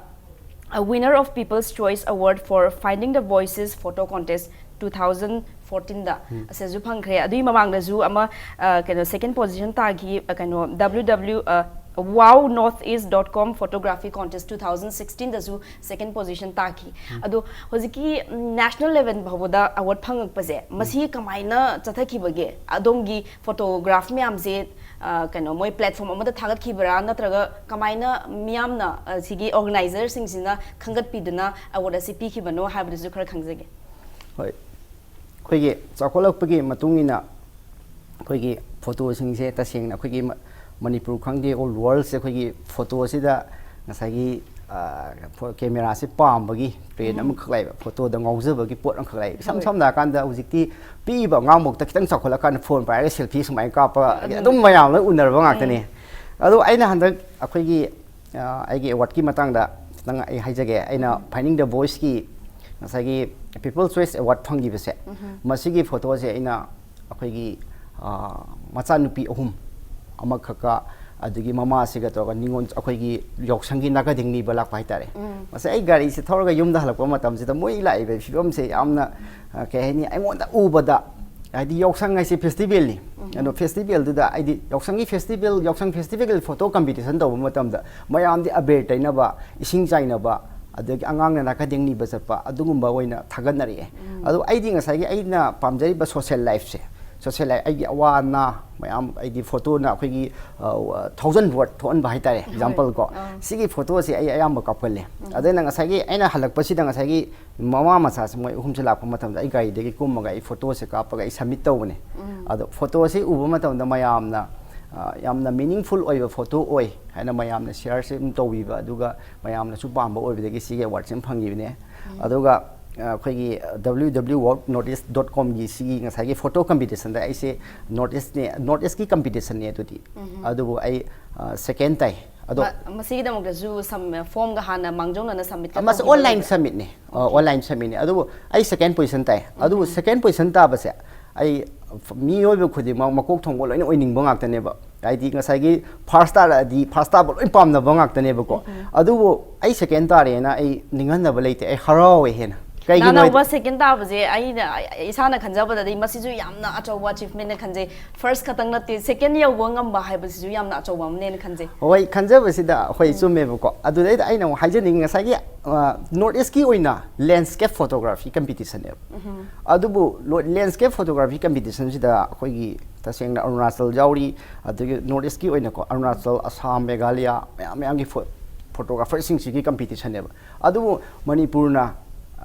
winner of People's Choice Award for Finding the Voices Photo Contest two thousand fourteen ꯗ ꯑꯁꯤꯁꯨ ꯐꯪꯈ꯭ꯔꯦ꯫ ꯑꯗꯨꯒꯤ ꯃꯃꯥꯡꯗꯁꯨ ꯑꯃ, ꯑ, ꯀꯩꯅꯣ, ꯁꯦꯀꯦꯟ ꯄꯣꯖꯤꯁꯟ ꯇꯥꯈꯤ, ꯑ, ꯀꯩꯅꯣ, W W, ꯑ, wow north east dot com photography contest two thousand sixteen ꯗꯁꯨ ꯁꯦꯀꯦꯟ ꯄꯣꯖꯤꯁꯟ ꯇꯥꯈꯤ꯫ ꯑꯗꯣ ꯍꯧꯖꯤꯛꯀꯤ, ꯎꯝ, ꯅꯦꯁꯅꯦꯜ ꯂꯦꯚꯦꯜ ꯐꯥꯎꯕꯗ ꯑꯦꯋꯥꯔꯗ ꯐꯪꯉꯛꯄꯁꯦ, ꯃꯁꯤ ꯀꯃꯥꯏꯅ ꯆꯠꯊꯈꯤꯕꯒꯦ? ꯑꯗꯣꯝꯒꯤ ꯐꯣꯇꯣꯒ꯭ꯔꯥꯐ ꯃꯌꯥꯝꯁꯦ, ꯑ, ꯀꯩꯅꯣ, ꯃꯣꯏ ꯄ꯭ꯂꯦꯠꯐꯣꯝ ꯑꯃꯗ ꯊꯥꯒꯠꯈꯤꯕ꯭ꯔꯥ, ꯅꯠꯇ꯭ꯔꯒ ꯀꯃꯥꯏꯅ ꯃꯤꯌꯥꯝꯅ, ꯑ, ꯁꯤꯒꯤ ꯑꯣꯔꯒꯅꯥꯏꯖꯔꯁꯤꯡꯁꯤꯅ ꯈꯟꯒꯠꯄꯤꯗꯨꯅ ꯑꯦꯋꯥꯔꯗ ꯑꯁꯤ ꯄꯤꯈꯤꯕꯅꯣ ꯍꯥꯏꯕꯗꯨꯁꯨ ꯈꯔ ꯈꯪꯖꯒꯦ꯫ ꯍꯣꯏ, ꯑꯩꯈꯣꯏꯒꯤ ꯆꯥꯎꯈꯠꯂꯛꯄꯒꯤ ꯃꯇꯨꯡ ꯏꯟꯅ ꯑꯩꯈꯣꯏꯒꯤ ꯐꯣꯇꯣꯁꯤꯡꯁꯦ ꯇꯁꯦꯡꯅ ꯑꯩꯈꯣꯏꯒꯤ ꯃ- ꯃꯅꯤꯄꯨꯔ ꯈꯪꯗꯦ, all ꯋꯥꯔꯜꯁꯦ ꯑꯩꯈꯣꯏꯒꯤ ꯐꯣꯇꯣꯁꯤꯗ ꯉꯁꯥꯏꯒꯤ, ꯑ, ꯐꯣ- ꯀꯦꯃꯦꯔꯥꯁꯦ ꯄꯥꯝꯕꯒꯤ ꯇ꯭ꯔꯦꯟ ꯑꯃꯈꯛ ꯂꯥꯛꯑꯦꯕ, ꯐꯣꯇꯣꯗ ꯉꯥꯎꯖꯕꯒꯤ ꯄꯣꯠ ꯑꯃꯈꯛ ꯂꯥꯛꯑꯦꯕ꯫ ꯏꯁꯝ ꯁꯝꯅ ꯍꯥꯏꯔꯀꯥꯟꯗ ꯍꯧꯖꯤꯛꯇꯤ ꯄꯤꯛꯏꯕ ꯑꯉꯥꯡꯃꯛꯇ ꯈꯤꯇꯪ ꯆꯥꯎꯈꯠꯂꯀꯥꯟꯗ ꯐꯣꯟ ꯄꯥꯏꯔꯒ ꯁꯦꯜꯐꯤ ꯁꯨꯃꯥꯏꯅ ꯀꯥꯞꯄ, ꯑꯗꯨꯝ ꯃꯌꯥꯝ ꯂꯣꯏ ꯎꯅꯔꯕ ꯉꯥꯛꯇꯅꯤ꯫ ꯑꯗꯣ ꯑꯩꯅ ꯍꯟꯗꯛ ꯑꯩꯈꯣꯏꯒꯤ ꯑ, ꯑꯩꯒꯤ ꯑꯦꯋꯥꯔꯗꯀꯤ ꯃꯇꯥꯡꯗ ꯈꯤꯇꯪ ꯑꯩ ꯍꯥꯏꯖꯒꯦ꯫ ꯑꯩꯅ Finding the Voiceꯀꯤ ꯉꯁꯥꯏꯒꯤ People Choice Award ꯐꯪꯈꯤꯕꯁꯦ, ꯃꯁꯤꯒꯤ ꯐꯣꯇꯣꯁꯦ ꯑꯩꯅ ꯑꯩꯈꯣꯏꯒꯤ, ꯑ, ꯃꯆꯥꯅꯨꯄꯤ ꯑꯍꯨꯝ ꯑꯃꯈꯛꯀ, ꯑꯗꯒꯤ ꯃꯃꯥꯁꯤꯒ ꯇꯧꯔꯒ ꯅꯤꯉꯣꯜ, ꯑꯩꯈꯣꯏꯒꯤ ꯌꯥꯎꯁꯪꯒꯤ ꯅꯥꯀꯗꯦꯡ ꯅꯤꯕ ꯂꯥꯛꯄ ꯍꯥꯏꯇꯥꯔꯦ꯫ ꯃꯁꯤ ꯑꯩ ꯒꯥꯔꯤꯁꯦ ꯊꯧꯔꯒ ꯌꯨꯝꯗ ꯍꯜꯂꯛꯄ ꯃꯇꯝꯁꯤꯗ ꯃꯣꯏ ꯂꯥꯛꯏꯕ ꯐꯤꯕꯝꯁꯦ ꯌꯥꯝꯅ, ꯑ, ꯀꯩ ꯍꯥꯏꯅꯤ, ꯑꯩꯉꯣꯟꯗ ꯎꯕꯗ, ꯍꯥꯏꯗꯤ ꯌꯥꯎꯁꯪ ꯍꯥꯏꯁꯦ ꯐꯦꯁꯇꯤꯚꯦꯜꯅꯤ꯫ ꯑꯗꯣ ꯐꯦꯁꯇꯤꯚꯦꯜꯗꯨꯗ, ꯍꯥꯏꯗꯤ ꯌꯥꯎꯁꯪꯒꯤ ꯐꯦꯁꯇꯤꯚꯦꯜ, ꯌꯥꯎꯁꯪ ꯐꯦꯁꯇꯤꯚꯦꯜ ꯐꯣꯇꯣ ꯀꯝꯄꯤꯇꯤꯁꯟ ꯇꯧꯕ ꯃꯇꯝꯗ ꯃꯌꯥꯝꯗꯤ ꯑꯕꯦꯔ ꯇꯩꯅꯕ, ꯏꯁꯤꯡ ꯆꯥꯏꯅꯕ, ꯑꯗꯒꯤ ꯑꯉꯥꯡꯅ ꯅꯥꯀꯗꯦꯡ ꯅꯤꯕ ꯆꯠꯄ, ꯑꯗꯨꯒꯨꯝꯕ ꯑꯣꯏꯅ ꯊꯥꯒꯠꯅꯔꯛꯑꯦ꯫ ꯑꯗꯣ ꯑꯩꯗꯤ ꯉꯁꯥꯏꯒꯤ ꯑꯩꯅ ꯄꯥꯝꯖꯔꯤꯕ ꯁꯣꯁꯦꯜ ꯂꯥꯏꯐꯁꯦ, ꯁꯣꯁꯦꯜ ꯂꯥꯏꯐ, ꯑꯩꯒꯤ ꯑꯋꯥ ꯑꯅꯥ ꯃꯌꯥꯝ, ꯑꯩꯗꯤ ꯐꯣꯇꯣꯅ ꯑꯩꯈꯣꯏꯒꯤ, ꯑ, ꯊꯥꯎꯖꯟ ꯋꯥꯔꯗ ꯊꯣꯛꯍꯟꯕ ꯍꯥꯏꯇꯥꯔꯦ, ꯑꯦꯛꯖꯥꯝꯄꯜ ꯀꯣ꯫ ꯁꯤꯒꯤ ꯐꯣꯇꯣꯁꯦ ꯑꯩ ꯑꯌꯥꯝꯕ ꯀꯥꯞꯀꯜꯂꯦ꯫ ꯑꯗꯨꯅ ꯉꯁꯥꯏꯒꯤ ꯑꯩꯅ ꯍꯜꯂꯛꯄꯁꯤꯗ ꯉꯁꯥꯏꯒꯤ ꯃꯃꯥ ꯃꯆꯥꯁꯦ ꯃꯣꯏ ꯑꯍꯨꯝꯁꯦ ꯂꯥꯛꯄ ꯃꯇꯝꯗ ꯑꯩ ꯒꯥꯔꯤꯗꯒꯤ ꯀꯨꯝꯃꯒ ꯑꯩ ꯐꯣꯇꯣꯁꯦ ꯀꯥꯞꯄꯒ ꯑꯩ ꯁꯕꯃꯤꯠ ꯇꯧꯕꯅꯦ꯫ ꯑꯗꯣ ꯐꯣꯇꯣꯁꯦ ꯎꯕ ꯃꯇꯝꯗ ꯃꯌꯥꯝꯅ, ꯑ, ꯌꯥꯝꯅ ꯃꯤꯅꯤꯡꯐꯨꯜ ꯑꯣꯏꯕ ꯐꯣꯇꯣ ꯑꯣꯏ ꯍꯥꯏꯅ ꯃꯌꯥꯝꯅ ꯁꯤꯌꯔꯁꯦ ꯑꯗꯨꯝ ꯇꯧꯕꯤꯕ, ꯑꯗꯨꯒ ꯃꯌꯥꯝꯅꯁꯨ ꯄꯥꯝꯕ ꯑꯣꯏꯕꯗꯒꯤ ꯁꯤꯒꯤ ꯑꯦꯋꯥꯔꯗꯁꯦ ꯑꯗꯨꯝ ꯐꯪꯈꯤꯕꯅꯦ꯫ ꯑꯗꯨꯒ, ꯑ, ꯑꯩꯈꯣꯏꯒꯤ W W W North East dot comꯒꯤ ꯁꯤꯒꯤ ꯉꯁꯥꯏꯒꯤ ꯐꯣꯇꯣ ꯀꯝꯄꯤꯇꯤꯁꯟꯗ ꯑꯩꯁꯦ North Eastꯅꯦ, North Eastꯀꯤ ꯀꯝꯄꯤꯇꯤꯁꯟꯅꯦ ꯑꯗꯨꯗꯤ꯫ ꯑꯗꯨꯕꯨ ꯑꯩ, ꯑ, ꯁꯦꯀꯦꯟ ꯇꯥꯏ꯫ ꯑꯗꯣ ꯃ-, ꯃꯁꯤꯒꯤꯗꯃꯛꯇꯁꯨ ꯁꯝ-, ꯐꯣꯝꯒ ꯍꯥꯟꯅ ꯃꯥꯡꯖꯧꯅꯅ ꯁꯕꯃꯤꯠꯀ ꯃꯁꯤ ꯇꯧꯈꯤꯕ ꯑꯣꯟꯂꯥꯏꯟ ꯂꯩꯕ꯭ꯔꯥ? ꯁꯕꯃꯤꯠꯅꯦ꯫ ꯑ, ꯑꯣꯟꯂꯥꯏꯟ ꯁꯕꯃꯤꯠꯅꯦ꯫ ꯑꯗꯨꯕꯨ ꯑꯩ ꯁꯦꯀꯦꯟ ꯄꯣꯖꯤꯁꯟ ꯇꯥꯏ꯫ ꯑꯗꯨꯕꯨ ꯁꯦꯀꯦꯟ ꯄꯣꯖꯤꯁꯟ ꯇꯥꯕꯁꯦ ꯑꯩ ꯐ-, ꯃꯤꯑꯣꯏꯕ ꯈꯨꯗꯤꯡꯃꯛ ꯃꯀꯣꯛ ꯊꯣꯡꯕ ꯂꯣꯏꯅ ꯑꯣꯏꯅꯤꯡꯕ ꯉꯥꯛꯇꯅꯦꯕ꯫ ꯍꯥꯏꯗꯤ ꯉꯁꯥꯏꯒꯤ ꯐꯥꯔꯁ ꯇꯥꯔꯛꯑꯗꯤ ꯐꯥꯔꯁ ꯇꯥꯕ ꯂꯣꯏ ꯄꯥꯝꯅꯕ ꯉꯥꯛꯇꯅꯦꯕꯀꯣ꯫ ꯑꯗꯨꯕꯨ ꯑꯩ ꯁꯦꯀꯦꯟ ꯇꯥꯔꯦꯅ ꯑꯩ ꯅꯤꯡꯍꯟꯅꯕ ꯂꯩꯇꯦ꯫ ꯑꯩ ꯍꯔꯥꯎꯋꯦ ꯍꯦꯟꯅ꯫ ꯀꯩꯒꯤꯅꯣ ꯍꯥꯏꯗꯤ ꯅꯥꯅꯥꯎꯕ ꯁꯦꯀꯦꯟ ꯇꯥꯕꯁꯦ ꯑꯩꯅ, ꯑꯩ, ꯏꯁꯥꯅ ꯈꯟꯖꯕꯗꯗꯤ ꯃꯁꯤꯁꯨ ꯌꯥꯝꯅ ꯑꯆꯧꯕ ꯑꯆꯤꯚꯃꯦꯟꯠꯅ ꯈꯟꯖꯩ꯫ ꯐꯥꯔꯁ ꯈꯛꯇꯪ ꯅꯠꯇꯦ, ꯁꯦꯀꯦꯟ ꯌꯧꯕ ꯉꯝꯕ ꯍꯥꯏꯕꯁꯤꯁꯨ ꯌꯥꯝꯅ ꯑꯆꯧꯕ ꯑꯃꯅꯦꯅ ꯈꯟꯖꯩ꯫ ꯍꯣꯏ, ꯈꯟꯖꯕꯁꯤꯗ ꯍꯣꯏ, ꯎꯝ꯫ ꯆꯨꯝꯃꯦꯕꯀꯣ꯫ ꯑꯗꯨꯗꯩꯗ ꯑꯩꯅ ꯑꯃꯨꯛ ꯍꯥꯏꯖꯅꯤꯡꯉꯤ, ꯉꯁꯥꯏꯒꯤ, ꯑ, ꯅꯣꯔꯠ ꯏꯁꯀꯤ ꯑꯣꯏꯅ ꯂꯦꯟꯁꯀꯦꯞ ꯐꯣꯇꯣꯒ꯭ꯔꯥꯐꯤ ꯀꯝꯄꯤꯇꯤꯁꯟꯅꯦꯕ꯫ ꯎꯝ꯫ ꯑꯗꯨꯕꯨ ꯂꯣ-, ꯂꯦꯟꯁꯀꯦꯞ ꯐꯣꯇꯣꯒ꯭ꯔꯥꯐꯤ ꯀꯝꯄꯤꯇꯤꯁꯟꯁꯤꯗ ꯑꯩꯈꯣꯏꯒꯤ ꯇꯁꯦꯡꯅ ꯑꯔꯨꯅꯥꯆꯜ ꯌꯥꯎꯔꯤ, ꯑꯗꯒꯤ ꯅꯣꯔꯠ ꯏꯁꯀꯤ ꯑꯣꯏꯅꯀꯣ, ꯑꯔꯨꯅꯥꯆꯜ, ꯑꯁꯥꯝ, ꯃꯦꯘꯥꯂꯌꯥ, ꯃꯌꯥꯝ ꯃꯌꯥꯝꯒꯤ ꯐꯣ-, ꯐꯣꯇꯣꯒ꯭ꯔꯥꯐꯔꯁꯤꯡꯁꯤꯒꯤ ꯀꯝꯄꯤꯇꯤꯁꯟꯅꯦꯕ꯫ ꯑꯗꯨꯕꯨ ꯃꯅꯤꯄꯨꯔꯅ,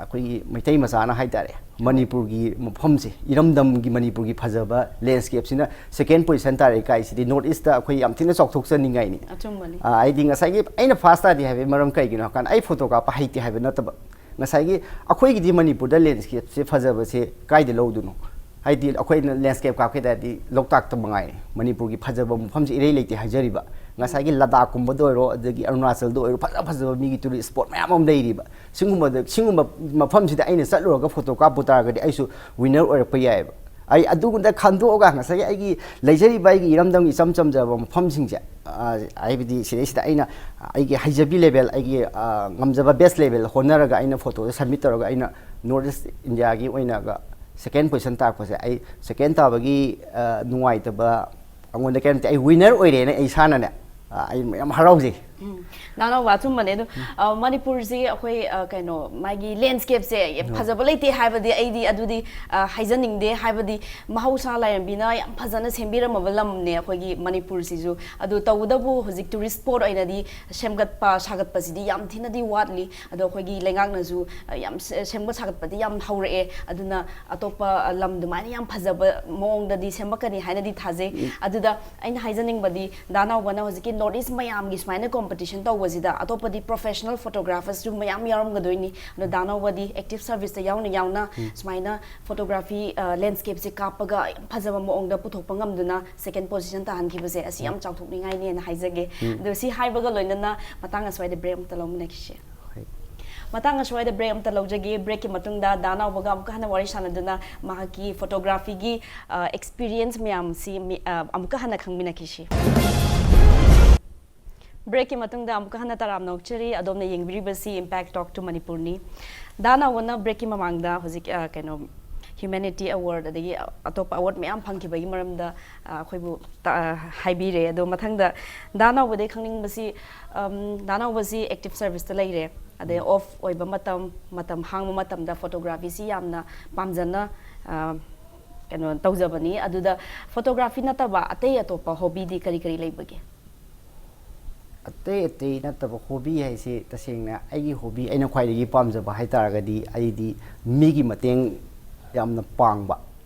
ꯑꯩꯈꯣꯏꯒꯤ ꯃꯩꯇꯩ ꯃꯆꯥꯅ ꯍꯥꯏꯇꯥꯔꯦ, ꯃꯅꯤꯄꯨꯔꯒꯤ ꯃꯐꯝꯁꯦ, ꯏꯔꯝꯗꯝꯒꯤ ꯃꯅꯤꯄꯨꯔꯒꯤ ꯐꯖꯕ ꯂꯦꯟꯁꯀꯦꯞꯁꯤꯅ ꯁꯦꯀꯦꯟ ꯄꯣꯖꯤꯁꯟ ꯇꯥꯔꯛꯏ ꯀꯥꯏꯁꯤꯗꯤ ꯅꯣꯔꯠ ꯏꯁꯇ ꯑꯩꯈꯣꯏ ꯌꯥꯝ ꯊꯤꯅ ꯆꯥꯎꯊꯣꯛꯆꯅꯤꯡꯉꯥꯏꯅꯤ꯫ ꯑꯆꯨꯝꯕꯅꯤ꯫ ꯑ, ꯍꯥꯏꯗꯤ ꯉꯁꯥꯏꯒꯤ ꯑꯩꯅ ꯐꯥꯔꯁ ꯇꯥꯗꯦ ꯍꯥꯏꯕꯒꯤ ꯃꯔꯝ ꯀꯩꯒꯤꯅꯣ ꯍꯥꯏ ꯀꯥꯟꯗ, ꯑꯩ ꯐꯣꯇꯣ ꯀꯥꯞꯄ ꯍꯩꯇꯦ ꯍꯥꯏꯕ ꯅꯠꯇꯕ, ꯉꯁꯥꯏꯒꯤ ꯑꯩꯈꯣꯏꯒꯤꯗꯤ ꯃꯅꯤꯄꯨꯔꯗ ꯂꯦꯟꯁꯀꯦꯞꯁꯦ ꯐꯖꯕꯁꯦ ꯀꯥꯏꯗ ꯂꯧꯗꯣꯏꯅꯣ? ꯍꯥꯏꯗꯤ ꯑꯩꯈꯣꯏꯅ ꯂꯦꯟꯁꯀꯦꯞ ꯀꯥꯞꯀꯦ ꯇꯥꯔꯗꯤ ꯂꯣꯛꯇꯥꯛꯇ ꯃꯉꯥꯏꯔꯦ, ꯃꯅꯤꯄꯨꯔꯒꯤ ꯐꯖꯕ ꯃꯐꯝꯁꯦ ꯏꯔꯩ ꯂꯩꯇꯦ ꯍꯥꯏꯖꯔꯤꯕ꯫ ꯉꯁꯥꯏꯒꯤ ꯂꯗꯥꯛꯀꯨꯝꯕꯗ ꯑꯣꯏꯔꯣ, ꯑꯗꯒꯤ ꯑꯔꯨꯅꯥꯆꯜꯗ ꯑꯣꯏꯔꯣ, ꯐꯖ ꯐꯖꯕ ꯃꯤꯒꯤ ꯇꯨꯔꯤꯁ ꯁ꯭ꯄꯣꯠ ꯃꯌꯥꯝ ꯑꯃ ꯂꯩꯔꯤꯕ꯫ ꯁꯤꯒꯨꯝꯕꯗ, ꯁꯤꯒꯨꯝꯕ ꯃꯐꯝꯁꯤꯗ ꯑꯩꯅ ꯆꯠꯂꯨꯔꯒ ꯐꯣꯇꯣ ꯀꯥꯞꯄꯨ ꯇꯥꯔꯒꯗꯤ ꯑꯩꯁꯨ ꯋꯤꯟꯅꯔ ꯑꯣꯏꯔꯛꯄ ꯌꯥꯏꯑꯕ꯫ ꯑꯩ ꯑꯗꯨꯒꯨꯝꯕꯗ ꯈꯟꯗꯣꯛꯑꯒ ꯉꯁꯥꯏꯒꯤ ꯑꯩꯒꯤ ꯂꯩꯖꯔꯤꯕ ꯑꯩꯒꯤ ꯏꯔꯝꯗꯝꯒꯤ ꯏꯆꯝ ꯆꯝꯖꯕ ꯃꯐꯝꯁꯤꯡꯁꯦ, ꯑ, ꯍꯥꯏꯕꯗꯤ ꯁꯤꯗꯩꯁꯤꯗ ꯑꯩꯅ ꯑꯩꯒꯤ ꯍꯩꯖꯕꯤ ꯂꯦꯕꯦꯜ, ꯑꯩꯒꯤ, ꯑ, ꯉꯝꯖꯕ ꯕꯦꯁ ꯂꯦꯕꯦꯜ ꯍꯣꯠꯅꯔꯒ ꯑꯩꯅ ꯐꯣꯇꯣꯁꯦ ꯁꯕꯃꯤꯠ ꯇꯧꯔꯒ ꯑꯩꯅ ꯅꯣꯔꯠ ꯏꯁ ꯏꯟꯗꯤꯌꯥꯒꯤ ꯑꯣꯏꯅꯒ ꯁꯦꯀꯦꯟ ꯄꯣꯖꯤꯁꯟ ꯇꯥꯔꯛꯄꯁꯦ, ꯑꯩ ꯁꯦꯀꯦꯟ ꯇꯥꯕꯒꯤ, ꯑ, ꯅꯨꯡꯉꯥꯏꯇꯕ ꯑꯩꯉꯣꯟꯗ ꯀꯩꯝꯇ, ꯑꯩ ꯋꯤꯟꯅꯔ ꯑꯣꯏꯔꯦꯅ ꯑꯩ ꯏꯁꯥꯅꯅꯦ, ꯑ, ꯑꯩ ꯌꯥꯝ ꯍꯔꯥꯎꯖꯩ꯫ ꯎꯝ, ꯗꯥ ꯅꯥꯎꯕ, ꯑꯆꯨꯝꯕꯅꯦ꯫ ꯑꯗꯨ, ꯑ, ꯃꯅꯤꯄꯨꯔꯁꯤ ꯑꯩꯈꯣꯏ, ꯑ, ꯀꯩꯅꯣ, ꯃꯥꯒꯤ ꯂꯦꯟꯁ꯭ꯀꯦꯞꯁꯦ ꯐꯖꯕ ꯂꯩꯇꯦ ꯍꯥꯏꯕꯗꯤ ꯑꯩꯗꯤ ꯑꯗꯨꯗꯤ, ꯑ, ꯍꯥꯏꯖꯅꯤꯡꯗꯦ꯫ ꯍꯥꯏꯕꯗꯤ ꯃꯍꯧꯁꯥ ꯂꯥꯏꯔꯦꯝꯕꯤꯅ ꯌꯥꯝ ꯐꯖꯅ ꯁꯦꯝꯕꯤꯔꯝꯃꯕ ꯂꯝꯅꯦ ꯑꯩꯈꯣꯏꯒꯤ ꯃꯅꯤꯄꯨꯔꯁꯤꯁꯨ꯫ ꯑꯗꯨ ꯇꯧꯕꯇꯕꯨ ꯍꯧꯖꯤꯛ ꯇꯨꯔꯤꯁ ꯁ꯭ꯄꯣꯠ ꯑꯣꯏꯅꯗꯤ ꯁꯦꯝꯒꯠꯄ ꯁꯥꯒꯠꯄꯁꯤꯗꯤ ꯌꯥꯝ ꯊꯤꯅꯗꯤ ꯋꯥꯠꯂꯤ꯫ ꯑꯗꯣ ꯑꯩꯈꯣꯏꯒꯤ ꯂꯩꯉꯥꯛꯅꯁꯨ, ꯑ, ꯌꯥꯝ ꯁꯦ-, ꯁꯦꯝꯒꯠ ꯁꯥꯒꯠꯄꯗꯤ ꯌꯥꯝ ꯍꯧꯔꯛꯑꯦ꯫ ꯑꯗꯨꯅ ꯑꯇꯣꯞꯄ, ꯑ, ꯂꯝ ꯑꯗꯨꯃꯥꯏꯅ ꯌꯥꯝ ꯐꯖꯕ ꯃꯑꯣꯡꯗꯗꯤ ꯁꯦꯝꯃꯛꯀꯅꯤ ꯍꯥꯏꯅꯗꯤ ꯊꯥꯖꯩ꯫ ꯑꯗꯨꯗ ꯑꯩꯅ ꯍꯥꯏꯖꯅꯤꯡꯕꯗꯤ, ꯗꯥ ꯅꯥꯎꯕꯅ ꯍꯧꯖꯤꯛꯀꯤ ꯅꯣꯔꯠ ꯏꯁ ꯃꯌꯥꯝꯒꯤ ꯁꯨꯃꯥꯏꯅ ꯀꯣꯝꯄꯤꯇꯤꯁꯟ ꯇꯧꯕꯁꯤꯗ ꯑꯇꯣꯞꯄꯗꯤ ꯄ꯭ꯔꯣꯐꯦꯁꯅꯦꯜ ꯐꯣꯇꯣꯒ꯭ꯔꯥꯐꯔꯁꯨ ꯃꯌꯥꯝ ꯌꯥꯎꯔꯝꯒꯗꯣꯏꯅꯤ꯫ ꯑꯗꯣ ꯗꯥ ꯅꯥꯎꯕꯗꯤ ꯑꯦꯛꯇꯤꯚ ꯁꯔꯚꯤꯁꯇ ꯌꯥꯎꯅ ꯌꯥꯎꯅ ꯁꯨꯃꯥꯏꯅ ꯐꯣꯇꯣꯒ꯭ꯔꯥꯐꯤ, ꯑ, ꯂꯦꯟꯁ꯭ꯀꯦꯞꯁꯦ ꯀꯥꯞꯄꯒ ꯌꯥꯝ ꯐꯖꯕ ꯃꯑꯣꯡꯗ ꯄꯨꯊꯣꯛꯄ ꯉꯝꯗꯨꯅ ꯁꯦꯀꯦꯟ ꯄꯣꯖꯤꯁꯟ ꯇꯥꯍꯟꯈꯤꯕꯁꯦ ꯑꯁꯤ ꯌꯥꯝ ꯆꯥꯎꯊꯣꯛꯅꯤꯡꯉꯥꯏꯅꯦꯅ ꯍꯥꯏꯖꯒꯦ꯫ ꯑꯗꯣ ꯁꯤ ꯍꯥꯏꯕꯒ ꯂꯣꯏꯅꯅ ꯃꯇꯥꯡ ꯑꯁ꯭ꯋꯥꯏꯗ ꯕ꯭ꯔꯦꯛ ꯑꯃꯇ ꯂꯧꯃꯤꯟꯅꯈꯤꯁꯦ꯫ ꯍꯣꯏ꯫ ꯃꯇꯥꯡ ꯑꯁ꯭ꯋꯥꯏꯗ ꯕ꯭ꯔꯦꯛ ꯑꯃꯇ ꯂꯧꯖꯒꯦ꯫ ꯕ꯭ꯔꯦꯛꯀꯤ ꯃꯇꯨꯡꯗ ꯗꯥ ꯅꯥꯎꯕꯒ ꯑꯃꯨꯛꯀ ꯍꯟꯅ ꯋꯥꯔꯤ ꯁꯥꯟꯅꯗꯨꯅ ꯃꯍꯥꯛꯀꯤ ꯐꯣꯇꯣꯒ꯭ꯔꯥꯐꯤꯒꯤ, ꯑ, ꯑꯦꯛꯁꯄꯤꯔꯤꯌꯦꯟꯁ ꯃꯌꯥꯝꯁꯤ ꯃꯤ-, ꯑ, ꯑꯃꯨꯛꯀ ꯍꯟꯅ ꯈꯪꯃꯤꯟꯅꯈꯤꯁꯤ꯫ ꯕ꯭ꯔꯦꯛꯀꯤ ꯃꯇꯨꯡꯗ ꯑꯃꯨꯛꯀ ꯍꯟꯅ ꯇꯔꯥꯝꯅ ꯑꯣꯛꯆꯔꯤ꯫ ꯑꯗꯣꯝꯅ ꯌꯦꯡꯕꯤꯔꯤꯕꯁꯤ Impact Talk to ꯃꯅꯤꯄꯨꯔꯅꯤ꯫ ꯗꯥ ꯅꯥꯎꯕꯅ ꯕ꯭ꯔꯦꯛꯀꯤ ꯃꯃꯥꯡꯗ ꯍꯧꯖꯤꯛ, ꯑ, ꯀꯩꯅꯣ, ꯍ꯭ꯌꯨꯃꯦꯅꯤꯇꯤ ꯑꯦꯋꯥꯔꯗ ꯑꯗꯒꯤ ꯑꯇꯣꯞꯄ ꯑꯦꯋꯥꯔꯗ ꯃꯌꯥꯝ ꯐꯪꯈꯤꯕꯒꯤ ꯃꯔꯝꯗ, ꯑ, ꯑꯩꯈꯣꯏꯕꯨ ꯇ-, ꯑ, ꯍꯥꯏꯕꯤꯔꯦ꯫ ꯑꯗꯣ ꯃꯊꯪꯗ ꯗꯥ ꯅꯥꯎꯕꯗꯒꯤ ꯈꯪꯅꯤꯡꯕꯁꯤ, ꯑꯝ, ꯗꯥ ꯅꯥꯎꯕꯁꯤ ꯑꯦꯛꯇꯤꯚ ꯁꯔꯚꯤꯁꯇ ꯂꯩꯔꯦ, ꯑꯗꯩ ꯑꯣꯐ ꯑꯣꯏꯕ ꯃꯇꯝ, ꯃꯇꯝ ꯍꯥꯡꯕ ꯃꯇꯝꯗ ꯐꯣꯇꯣꯒ꯭ꯔꯥꯐꯤꯁꯤ ꯌꯥꯝꯅ ꯄꯥꯝꯖꯅ, ꯑ, ꯀꯩꯅꯣ ꯇꯧꯖꯕꯅꯤ꯫ ꯑꯗꯨꯗ ꯐꯣꯇꯣꯒ꯭ꯔꯥꯐꯤ ꯅꯠꯇꯕ ꯑꯇꯩ ꯑꯇꯣꯞꯄ ꯍꯣꯕꯤꯗꯤ ꯀꯔꯤ ꯀꯔꯤ ꯂꯩꯕꯒꯦ? ꯑꯇꯩ ꯑꯇꯩ ꯅꯠꯇꯕ ꯍꯣꯕꯤ ꯍꯥꯏꯁꯦ, ꯇꯁꯦꯡꯅ ꯑꯩꯒꯤ ꯍꯣꯕꯤ, ꯑꯩꯅ ꯈ꯭ꯋꯥꯏꯗꯒꯤ ꯄꯥꯝꯖꯕ ꯍꯥꯏ ꯇꯥꯔꯒꯗꯤ, ꯑꯩꯗꯤ ꯃꯤꯒꯤ ꯃꯇꯦꯡ ꯌꯥꯝꯅ ꯄꯥꯡꯕ,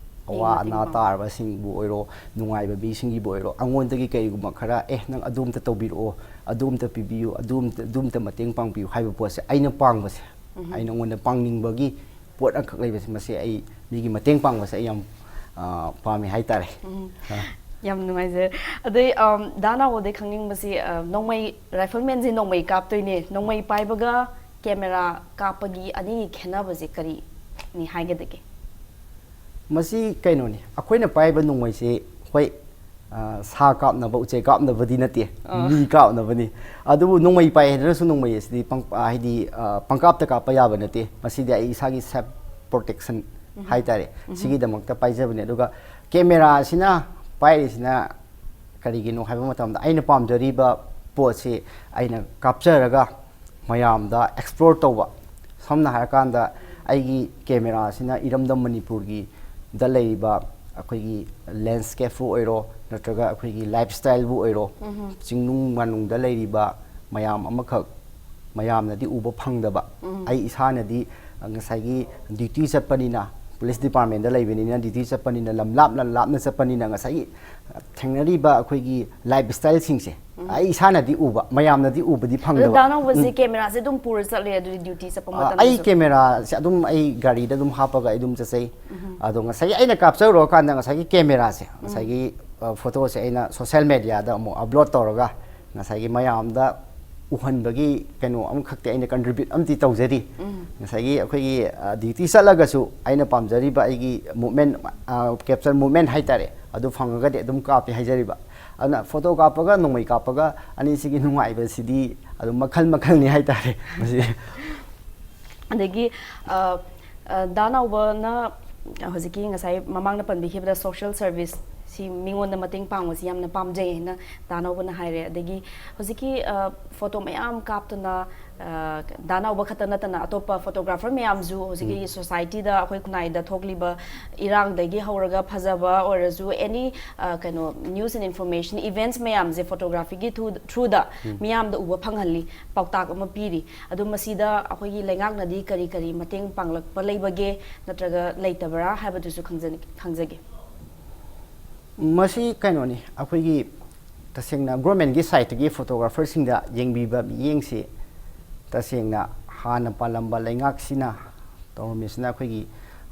ꯃꯤ ꯑꯋꯥ ꯃꯇꯦꯡ ꯑꯅꯥ ꯄꯥꯡꯕ꯫ ꯇꯥꯔꯕꯁꯤꯡꯕꯨ ꯑꯣꯏꯔꯣ, ꯅꯨꯡꯉꯥꯏꯕ ꯃꯤꯁꯤꯡꯒꯤꯕꯨ ꯑꯣꯏꯔꯣ, ꯑꯩꯉꯣꯟꯗꯒꯤ ꯀꯔꯤꯒꯨꯝꯕ ꯈꯔ, "ꯑꯦ, ꯅꯪ ꯑꯗꯨ ꯑꯝꯇ ꯇꯧꯕꯤꯔꯛꯑꯣ, ꯑꯗꯨ ꯑꯝꯇ ꯄꯤꯕꯤꯌꯨ, ꯑꯗꯨ ꯑꯝꯇ, ꯑꯗꯨ ꯑꯝꯇ ꯃꯇꯦꯡ ꯄꯥꯡꯕꯤꯌꯨ" ꯍꯥꯏꯕ ꯄꯣꯠꯁꯦ ꯑꯩꯅ ꯄꯥꯡꯕꯁꯦ, ꯑꯩ ꯅꯉꯣꯟꯗ ꯄꯥꯡꯅꯤꯡꯕꯒꯤ ꯄꯣꯠ ꯑꯃꯈꯛ ꯂꯩꯕꯁꯦ, ꯃꯁꯤ ꯑꯩ ꯃꯤꯒꯤ ꯃꯇꯦꯡ ꯄꯥꯡꯕꯁꯦ ꯑꯩ ꯌꯥꯝ, ꯑ, ꯄꯥꯝꯃꯤ ꯍꯥꯏꯇꯥꯔꯦ꯫ ꯎꯝ꯫ ꯑ꯫ ꯌꯥꯝ ꯅꯨꯡꯉꯥꯏꯖꯔꯦ꯫ ꯑꯗꯩ ꯗꯥ ꯅꯥꯎꯕꯗꯩ ꯈꯪꯅꯤꯡꯕꯁꯤ, ꯅꯣꯡꯃꯩ, ꯔꯥꯏꯐꯜꯃꯦꯟꯁꯤ ꯅꯣꯡꯃꯩ ꯀꯥꯞꯇꯣꯏꯅꯦ, ꯅꯣꯡꯃꯩ ꯄꯥꯏꯕꯒ ꯀꯦꯃꯦꯔꯥ ꯀꯥꯞꯄꯒꯤ ꯑꯅꯤꯒꯤ ꯈꯦꯠꯅꯕꯁꯦ ꯀꯔꯤꯅꯤ ꯍꯥꯏꯒꯗꯒꯦ? ꯃꯁꯤ ꯀꯩꯅꯣꯅꯤ, ꯑꯩꯈꯣꯏꯅ ꯄꯥꯏꯕ ꯅꯣꯡꯃꯩꯁꯤ, ꯍꯣꯏ, ꯁꯥ ꯀꯥꯞꯅꯕ, ꯎꯆꯦꯛ ꯀꯥꯞꯅꯕꯗꯤ ꯅꯠꯇꯦ, ꯃꯤ ꯀꯥꯞꯅꯕꯅꯤ꯫ ꯑꯗꯨꯕꯨ ꯅꯣꯡꯃꯩ ꯄꯥꯏ ꯍꯥꯏꯗꯅꯁꯨ ꯅꯣꯡꯃꯩ ꯑꯁꯤꯗꯤ ꯍꯥꯏꯗꯤ ꯄꯪꯀꯥꯞꯇ ꯀꯥꯞꯄ ꯌꯥꯕ ꯅꯠꯇꯦ꯫ ꯃꯁꯤꯗꯤ ꯑꯩ ꯏꯁꯥꯒꯤ ꯁꯦꯜꯐ ꯄ꯭ꯔꯣꯇꯦꯛꯁꯟ ꯍꯥꯏꯇꯥꯔꯦ, ꯁꯤꯒꯤꯗꯃꯛꯇ ꯄꯥꯏꯖꯕꯅꯦ꯫ ꯑꯗꯨꯒ ꯀꯦꯃꯦꯔꯥ ꯑꯁꯤꯅ ꯄꯥꯏꯔꯤꯁꯤꯅ ꯀꯔꯤꯒꯤꯅꯣ ꯍꯥꯏꯕ ꯃꯇꯝꯗ, ꯑꯩꯅ ꯄꯥꯝꯖꯔꯤꯕ ꯄꯣꯠꯁꯤ ꯑꯩꯅ ꯀꯥꯞꯆꯔꯒ ꯃꯌꯥꯝꯗ ꯑꯦꯛꯁꯄ꯭ꯂꯣꯔ ꯇꯧꯕ꯫ ꯁꯝꯅ ꯍꯥꯏꯔꯀꯥꯟꯗ, ꯑꯩꯒꯤ ꯀꯦꯃꯦꯔꯥꯁꯤꯅ ꯏꯔꯝꯗꯝ ꯃꯅꯤꯄꯨꯔꯒꯤꯗ ꯂꯩꯔꯤꯕ ꯑꯩꯈꯣꯏꯒꯤ ꯂꯦꯟꯁꯀꯦꯞꯄꯨ ꯑꯣꯏꯔꯣ, ꯅꯠꯇ꯭ꯔꯒ ꯑꯩꯈꯣꯏꯒꯤ ꯂꯥꯏꯐ ꯁ꯭ꯇꯥꯏꯜꯕꯨ ꯑꯣꯏꯔꯣ, ꯆꯤꯡꯅꯨꯡ ꯃꯥꯅꯨꯡꯗ ꯂꯩꯔꯤꯕ ꯃꯌꯥꯝ ꯑꯃꯈꯛ ꯃꯌꯥꯝꯅꯗꯤ ꯎꯕ ꯐꯪꯗꯕ, ꯑꯩ ꯏꯁꯥꯅꯗꯤ ꯉꯁꯥꯏꯒꯤ ꯗ꯭ꯌꯨꯇꯤ ꯆꯠꯄꯅꯤꯅ, ꯄꯨꯂꯤꯁ ꯗꯤꯄꯥꯔꯠꯃꯦꯟꯗ ꯂꯩꯕꯅꯤꯅ, ꯗ꯭ꯌꯨꯇꯤ ꯆꯠꯄꯅꯤꯅ, ꯂꯝ ꯂꯥꯞꯅ ꯂꯥꯞꯅ ꯆꯠꯄꯅꯤꯅ, ꯉꯁꯥꯏꯒꯤ ꯊꯦꯡꯅꯔꯤꯕ ꯑꯩꯈꯣꯏꯒꯤ ꯂꯥꯏꯐ ꯁ꯭ꯇꯥꯏꯜꯁꯤꯡꯁꯦ ꯑꯩ ꯏꯁꯥꯅꯗꯤ ꯎꯕ, ꯃꯌꯥꯝꯅꯗꯤ ꯎꯕꯗꯤ ꯑꯗꯣ ꯐꯪꯗꯕ꯫ ꯗꯥ ꯅꯥꯎꯕꯁꯦ ꯎꯝ꯫ ꯀꯦꯃꯦꯔꯥꯁꯦ ꯑꯗꯨꯝ ꯄꯨꯔ ꯆꯠꯂꯦ ꯑꯗꯨꯗꯤ ꯗ꯭ꯌꯨꯇꯤ ꯆꯠꯄ ꯑ, ꯑꯩ ꯃꯇꯝꯗꯁꯨ? ꯀꯦꯃꯦꯔꯥꯁꯦ ꯑꯗꯨꯝ ꯑꯩ ꯒꯥꯔꯤꯗ ꯑꯗꯨꯝ ꯍꯥꯞꯄꯒ ꯑꯩ ꯑꯗꯨꯝ ꯆꯠꯆꯩ꯫ ꯑꯗꯣ ꯉꯁꯥꯏꯒꯤ ꯑꯩꯅ ꯀꯥꯞꯆꯔꯨꯔꯀꯥꯟꯗ ꯉꯁꯥꯏꯒꯤ ꯀꯦꯃꯦꯔꯥꯁꯦ, ꯉꯁꯥꯏꯒꯤ, ꯑ, ꯐꯣꯇꯣꯁꯦ ꯑꯩꯅ ꯁꯣꯁꯦꯜ ꯃꯦꯗꯤꯌꯥꯗ ꯑꯃꯨꯛ ꯑꯞꯂꯣꯗ ꯇꯧꯔꯒ ꯉꯁꯥꯏꯒꯤ ꯃꯌꯥꯝꯗ ꯎꯍꯟꯕꯒꯤ ꯀꯩꯅꯣ ꯑꯃꯈꯛꯇꯤ ꯑꯩꯅ ꯀꯟꯇ꯭ꯔꯤꯕ꯭ꯌꯨꯠ ꯑꯃꯗꯤ ꯇꯧꯖꯔꯤ꯫ ꯉꯁꯥꯏꯒꯤ ꯑꯩꯈꯣꯏꯒꯤ, ꯑ, ꯗ꯭ꯌꯨꯇꯤ ꯆꯠꯂꯒꯁꯨ ꯑꯩꯅ ꯄꯥꯝꯖꯔꯤꯕ ꯑꯩꯒꯤ ꯃꯨꯞꯃꯦꯟ, ꯑ, ꯀꯦꯞꯆꯔ ꯃꯨꯞꯃꯦꯟ ꯍꯥꯏꯇꯥꯔꯦ, ꯑꯗꯨ ꯐꯪꯉꯒꯗꯤ ꯑꯗꯨꯝ ꯀꯥꯞꯄꯦ ꯍꯥꯏꯖꯔꯤꯕ꯫ ꯑꯗꯨꯅ ꯐꯣꯇꯣ ꯀꯥꯞꯄꯒ ꯅꯣꯡꯃꯩ ꯀꯥꯞꯄꯒ ꯑꯅꯤꯁꯤꯒꯤ ꯅꯨꯡꯉꯥꯏꯕꯁꯤꯗꯤ ꯑꯗꯨꯝ ꯃꯈꯜ ꯃꯈꯜꯅꯤ ꯍꯥꯏꯇꯥꯔꯦ꯫ ꯃꯁꯤ ꯑꯗꯒꯤ, ꯑ, ꯑ, ꯗꯥ ꯅꯥꯎꯕꯅ ꯍꯧꯖꯤꯛꯀꯤ ꯉꯁꯥꯏ ꯃꯃꯥꯡꯗ ꯄꯟꯕꯤꯈꯤꯕꯗ ꯁꯣꯁꯤꯌꯦꯜ ꯁꯔꯚꯤꯁ ꯁꯤ ꯃꯤꯉꯣꯟꯗ ꯃꯇꯦꯡ ꯄꯥꯡꯕꯁꯤ ꯌꯥꯝꯅ ꯄꯥꯝꯖꯩ ꯍꯥꯏꯅ ꯗꯥ ꯅꯥꯎꯕꯅ ꯍꯥꯏꯔꯦ꯫ ꯑꯗꯒꯤ ꯍꯧꯖꯤꯛꯀꯤ, ꯑ, ꯐꯣꯇꯣ ꯃꯌꯥꯝ ꯀꯥꯞꯇꯅ, ꯑ, ꯗꯥ ꯅꯥꯎꯕ ꯈꯛꯇ ꯅꯠꯇꯅ ꯑꯇꯣꯞꯄ ꯐꯣꯇꯣꯒ꯭ꯔꯥꯐꯔ ꯃꯌꯥꯝꯁꯨ ꯍꯧꯖꯤꯛꯀꯤ ꯎꯝ꯫ ꯁꯣꯁꯥꯏꯇꯤꯗ, ꯑꯩꯈꯣꯏ ꯈꯨꯟꯅꯥꯏꯗ ꯊꯣꯛꯂꯤꯕ ꯏꯔꯥꯡꯗꯒꯤ ꯍꯧꯔꯒ ꯐꯖꯕ ꯑꯣꯏꯔꯁꯨ, ꯑꯦꯅꯤ, ꯑ, ꯀꯩꯅꯣ, ꯅ꯭ꯌꯨꯁ ꯑꯦꯟ ꯏꯟꯐꯣꯔꯃꯦꯁꯟ ꯏꯚꯦꯟꯠꯁ ꯃꯌꯥꯝꯁꯦ ꯐꯣꯇꯣꯒ꯭ꯔꯥꯐꯤꯒꯤ ꯊ꯭ꯔꯨ-, ꯊ꯭ꯔꯨꯗ ꯎꯝ꯫ ꯃꯤꯌꯥꯝꯗ ꯎꯕ ꯐꯪꯍꯜꯂꯤ, ꯄꯥꯎꯇꯥꯛ ꯑꯃ ꯄꯤꯔꯤ꯫ ꯑꯗꯣ ꯃꯁꯤꯗ ꯑꯩꯈꯣꯏꯒꯤ ꯂꯩꯉꯥꯛꯅꯗꯤ ꯀꯔꯤ ꯀꯔꯤ ꯃꯇꯦꯡ ꯄꯥꯡꯂꯛꯄ ꯂꯩꯕꯒꯦ ꯅꯠꯇ꯭ꯔꯒ ꯂꯩꯇꯕ꯭ꯔꯥ ꯍꯥꯏꯕꯗꯨꯁꯨ ꯈꯪꯖꯅꯤ-, ꯈꯪꯖꯒꯦ꯫ ꯃꯁꯤ ꯀꯩꯅꯣꯅꯤ, ꯑꯩꯈꯣꯏꯒꯤ ꯇꯁꯦꯡꯅ ꯒꯣꯔꯃꯦꯟꯒꯤ ꯁꯥꯏꯠꯇꯒꯤ ꯐꯣꯇꯣꯒ꯭ꯔꯥꯐꯔꯁꯤꯡꯗ ꯌꯦꯡꯕꯤꯕ ꯃꯤꯠꯌꯦꯡꯁꯤ ꯇꯁꯦꯡꯅ ꯍꯥꯟꯅ ꯄꯥꯜꯂꯝꯕ ꯂꯩꯉꯥꯛꯁꯤꯅ ꯇꯧꯔꯝꯃꯤꯁꯤꯅ ꯑꯩꯈꯣꯏꯒꯤ,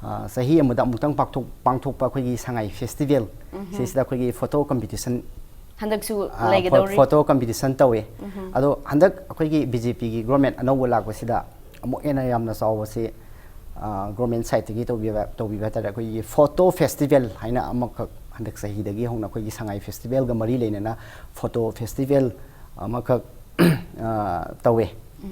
ꯑ, ꯆꯍꯤ ꯑꯃꯗ ꯑꯃꯨꯛꯇꯪ ꯄꯥꯛꯊꯣꯛ-, ꯄꯥꯡꯊꯣꯛꯄ ꯑꯩꯈꯣꯏꯒꯤ ꯁꯉꯥꯏ ꯐꯦꯁꯇꯤꯚꯦꯜ, ꯁꯤꯁꯤꯗ ꯑꯩꯈꯣꯏꯒꯤ ꯐꯣꯇꯣ ꯀꯝꯄꯤꯇꯤꯁꯟ ꯍꯟꯗꯛꯁꯨ ꯂꯩꯒꯗꯧꯔꯤ꯫ ꯐꯣꯇꯣ ꯀꯝꯄꯤꯇꯤꯁꯟ ꯇꯧꯋꯤ꯫ ꯑꯗꯣ ꯍꯟꯗꯛ ꯑꯩꯈꯣꯏꯒꯤ ꯕꯤ ꯖꯦ ꯄꯤꯒꯤ ꯒꯣꯔꯃꯦꯟ ꯑꯅꯧꯕ ꯂꯥꯛꯄꯁꯤꯗ ꯑꯃꯨꯛ ꯍꯦꯟꯅ ꯌꯥꯝꯅ ꯆꯥꯎꯕꯁꯤ ꯒꯣꯔꯃꯦꯟ ꯁꯥꯏꯠꯇꯒꯤ ꯇꯧꯕꯤꯕ ꯇꯧꯕꯤꯕ ꯍꯥꯏ ꯇꯥꯔꯦ, ꯑꯩꯈꯣꯏꯒꯤ ꯐꯣꯇꯣ ꯐꯦꯁꯇꯤꯚꯦꯜ ꯍꯥꯏꯅ ꯑꯃꯈꯛ ꯍꯟꯗꯛ ꯆꯍꯤꯗꯒꯤ ꯍꯧꯅ ꯑꯩꯈꯣꯏꯒꯤ ꯁꯉꯥꯏ ꯐꯦꯁꯇꯤꯚꯦꯜꯒ ꯃꯔꯤ ꯂꯩꯅꯅ ꯐꯣꯇꯣ ꯐꯦꯁꯇꯤꯚꯦꯜ ꯑꯃꯈꯛ ꯇꯧꯋꯦ꯫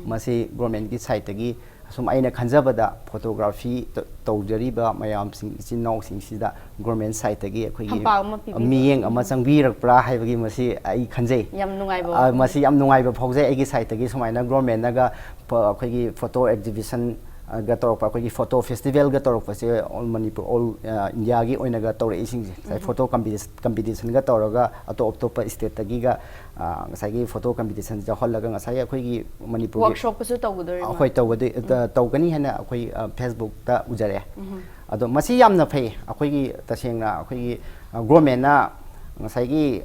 ꯃꯁꯤ ꯒꯣꯔꯃꯦꯟꯒꯤ ꯁꯥꯏꯠꯇꯒꯤ ꯑꯁꯨꯝ ꯑꯩꯅ ꯈꯟꯖꯕꯗ ꯐꯣꯇꯣꯒ꯭ꯔꯥꯐꯤ ꯇꯧꯖꯔꯤꯕ ꯃꯌꯥꯝꯁꯤꯡ, ꯏꯆꯤꯟ ꯏꯅꯥꯎꯁꯤꯡꯁꯤꯗ ꯒꯣꯔꯃꯦꯟ ꯁꯥꯏꯠꯇꯒꯤ ꯑꯩꯈꯣꯏꯒꯤ ꯊꯝꯄꯥꯛ ꯑꯃ ꯄꯤꯕꯤꯕ꯫ ꯃꯤꯠꯌꯦꯡ ꯑꯃ ꯆꯪꯕꯤꯔꯛꯄ꯭ꯔꯥ ꯍꯥꯏꯕꯒꯤ ꯃꯁꯤ ꯑꯩ ꯈꯟꯖꯩ꯫ ꯌꯥꯝ ꯅꯨꯡꯉꯥꯏꯕ ꯑ, ꯋꯥꯐꯝꯅꯤ꯫ ꯃꯁꯤ ꯌꯥꯝ ꯅꯨꯡꯉꯥꯏꯕ ꯐꯥꯎꯖꯩ ꯑꯩꯒꯤ ꯁꯥꯏꯠꯇꯒꯤ, ꯁꯨꯃꯥꯏꯅ ꯒꯣꯔꯃꯦꯟꯅꯒ ꯐ-, ꯑꯩꯈꯣꯏꯒꯤ ꯐꯣꯇꯣ ꯑꯦꯛꯖꯤꯕꯤꯁꯟ ꯒ ꯇꯧꯔꯛꯄ, ꯑꯩꯈꯣꯏꯒꯤ ꯐꯣꯇꯣ ꯐꯦꯁꯇꯤꯚꯦꯜꯒ ꯇꯧꯔꯛꯄꯁꯦ ꯑꯣꯜ ꯃꯅꯤꯄꯨꯔ, ꯑꯣꯜ ꯏꯟꯗꯤꯌꯥꯒꯤ ꯑꯣꯏꯅꯒ ꯇꯧꯔꯛꯏꯁꯤꯡꯁꯦ, ꯉꯁꯥꯏ ꯐꯣꯇꯣ ꯀꯝꯄꯤꯇꯤꯁꯟꯒ ꯇꯧꯔꯒ ꯑꯇꯣꯞ ꯑꯇꯣꯞꯄ ꯁ꯭ꯇꯦꯠꯇꯒꯤꯒ ꯉꯁꯥꯏꯒꯤ ꯐꯣꯇꯣ ꯀꯝꯄꯤꯇꯤꯁꯟ ꯌꯥꯎꯍꯜꯂꯒ ꯉꯁꯥꯏꯒꯤ ꯑꯩꯈꯣꯏꯒꯤ ꯃꯅꯤꯄꯨꯔꯒꯤ ꯋꯥꯔꯛꯁꯣꯞꯀꯁꯨ ꯇꯧꯒꯗꯣꯔꯤꯕ꯭ꯔꯥ? ꯑꯩꯈꯣꯏ ꯇꯧꯒꯗꯣꯏ-, ꯇꯧꯒꯅꯤ ꯍꯥꯏꯅ ꯑꯩꯈꯣꯏ ꯐꯦꯁꯕꯨꯛꯇ ꯎꯖꯔꯛꯑꯦ꯫ ꯑꯗꯣ ꯃꯁꯤ ꯌꯥꯝꯅ ꯐꯩ꯫ ꯑꯩꯈꯣꯏꯒꯤ ꯇꯁꯦꯡꯅ ꯑꯩꯈꯣꯏꯒꯤ ꯒꯣꯔꯃꯦꯟꯅ ꯉꯁꯥꯏꯒꯤ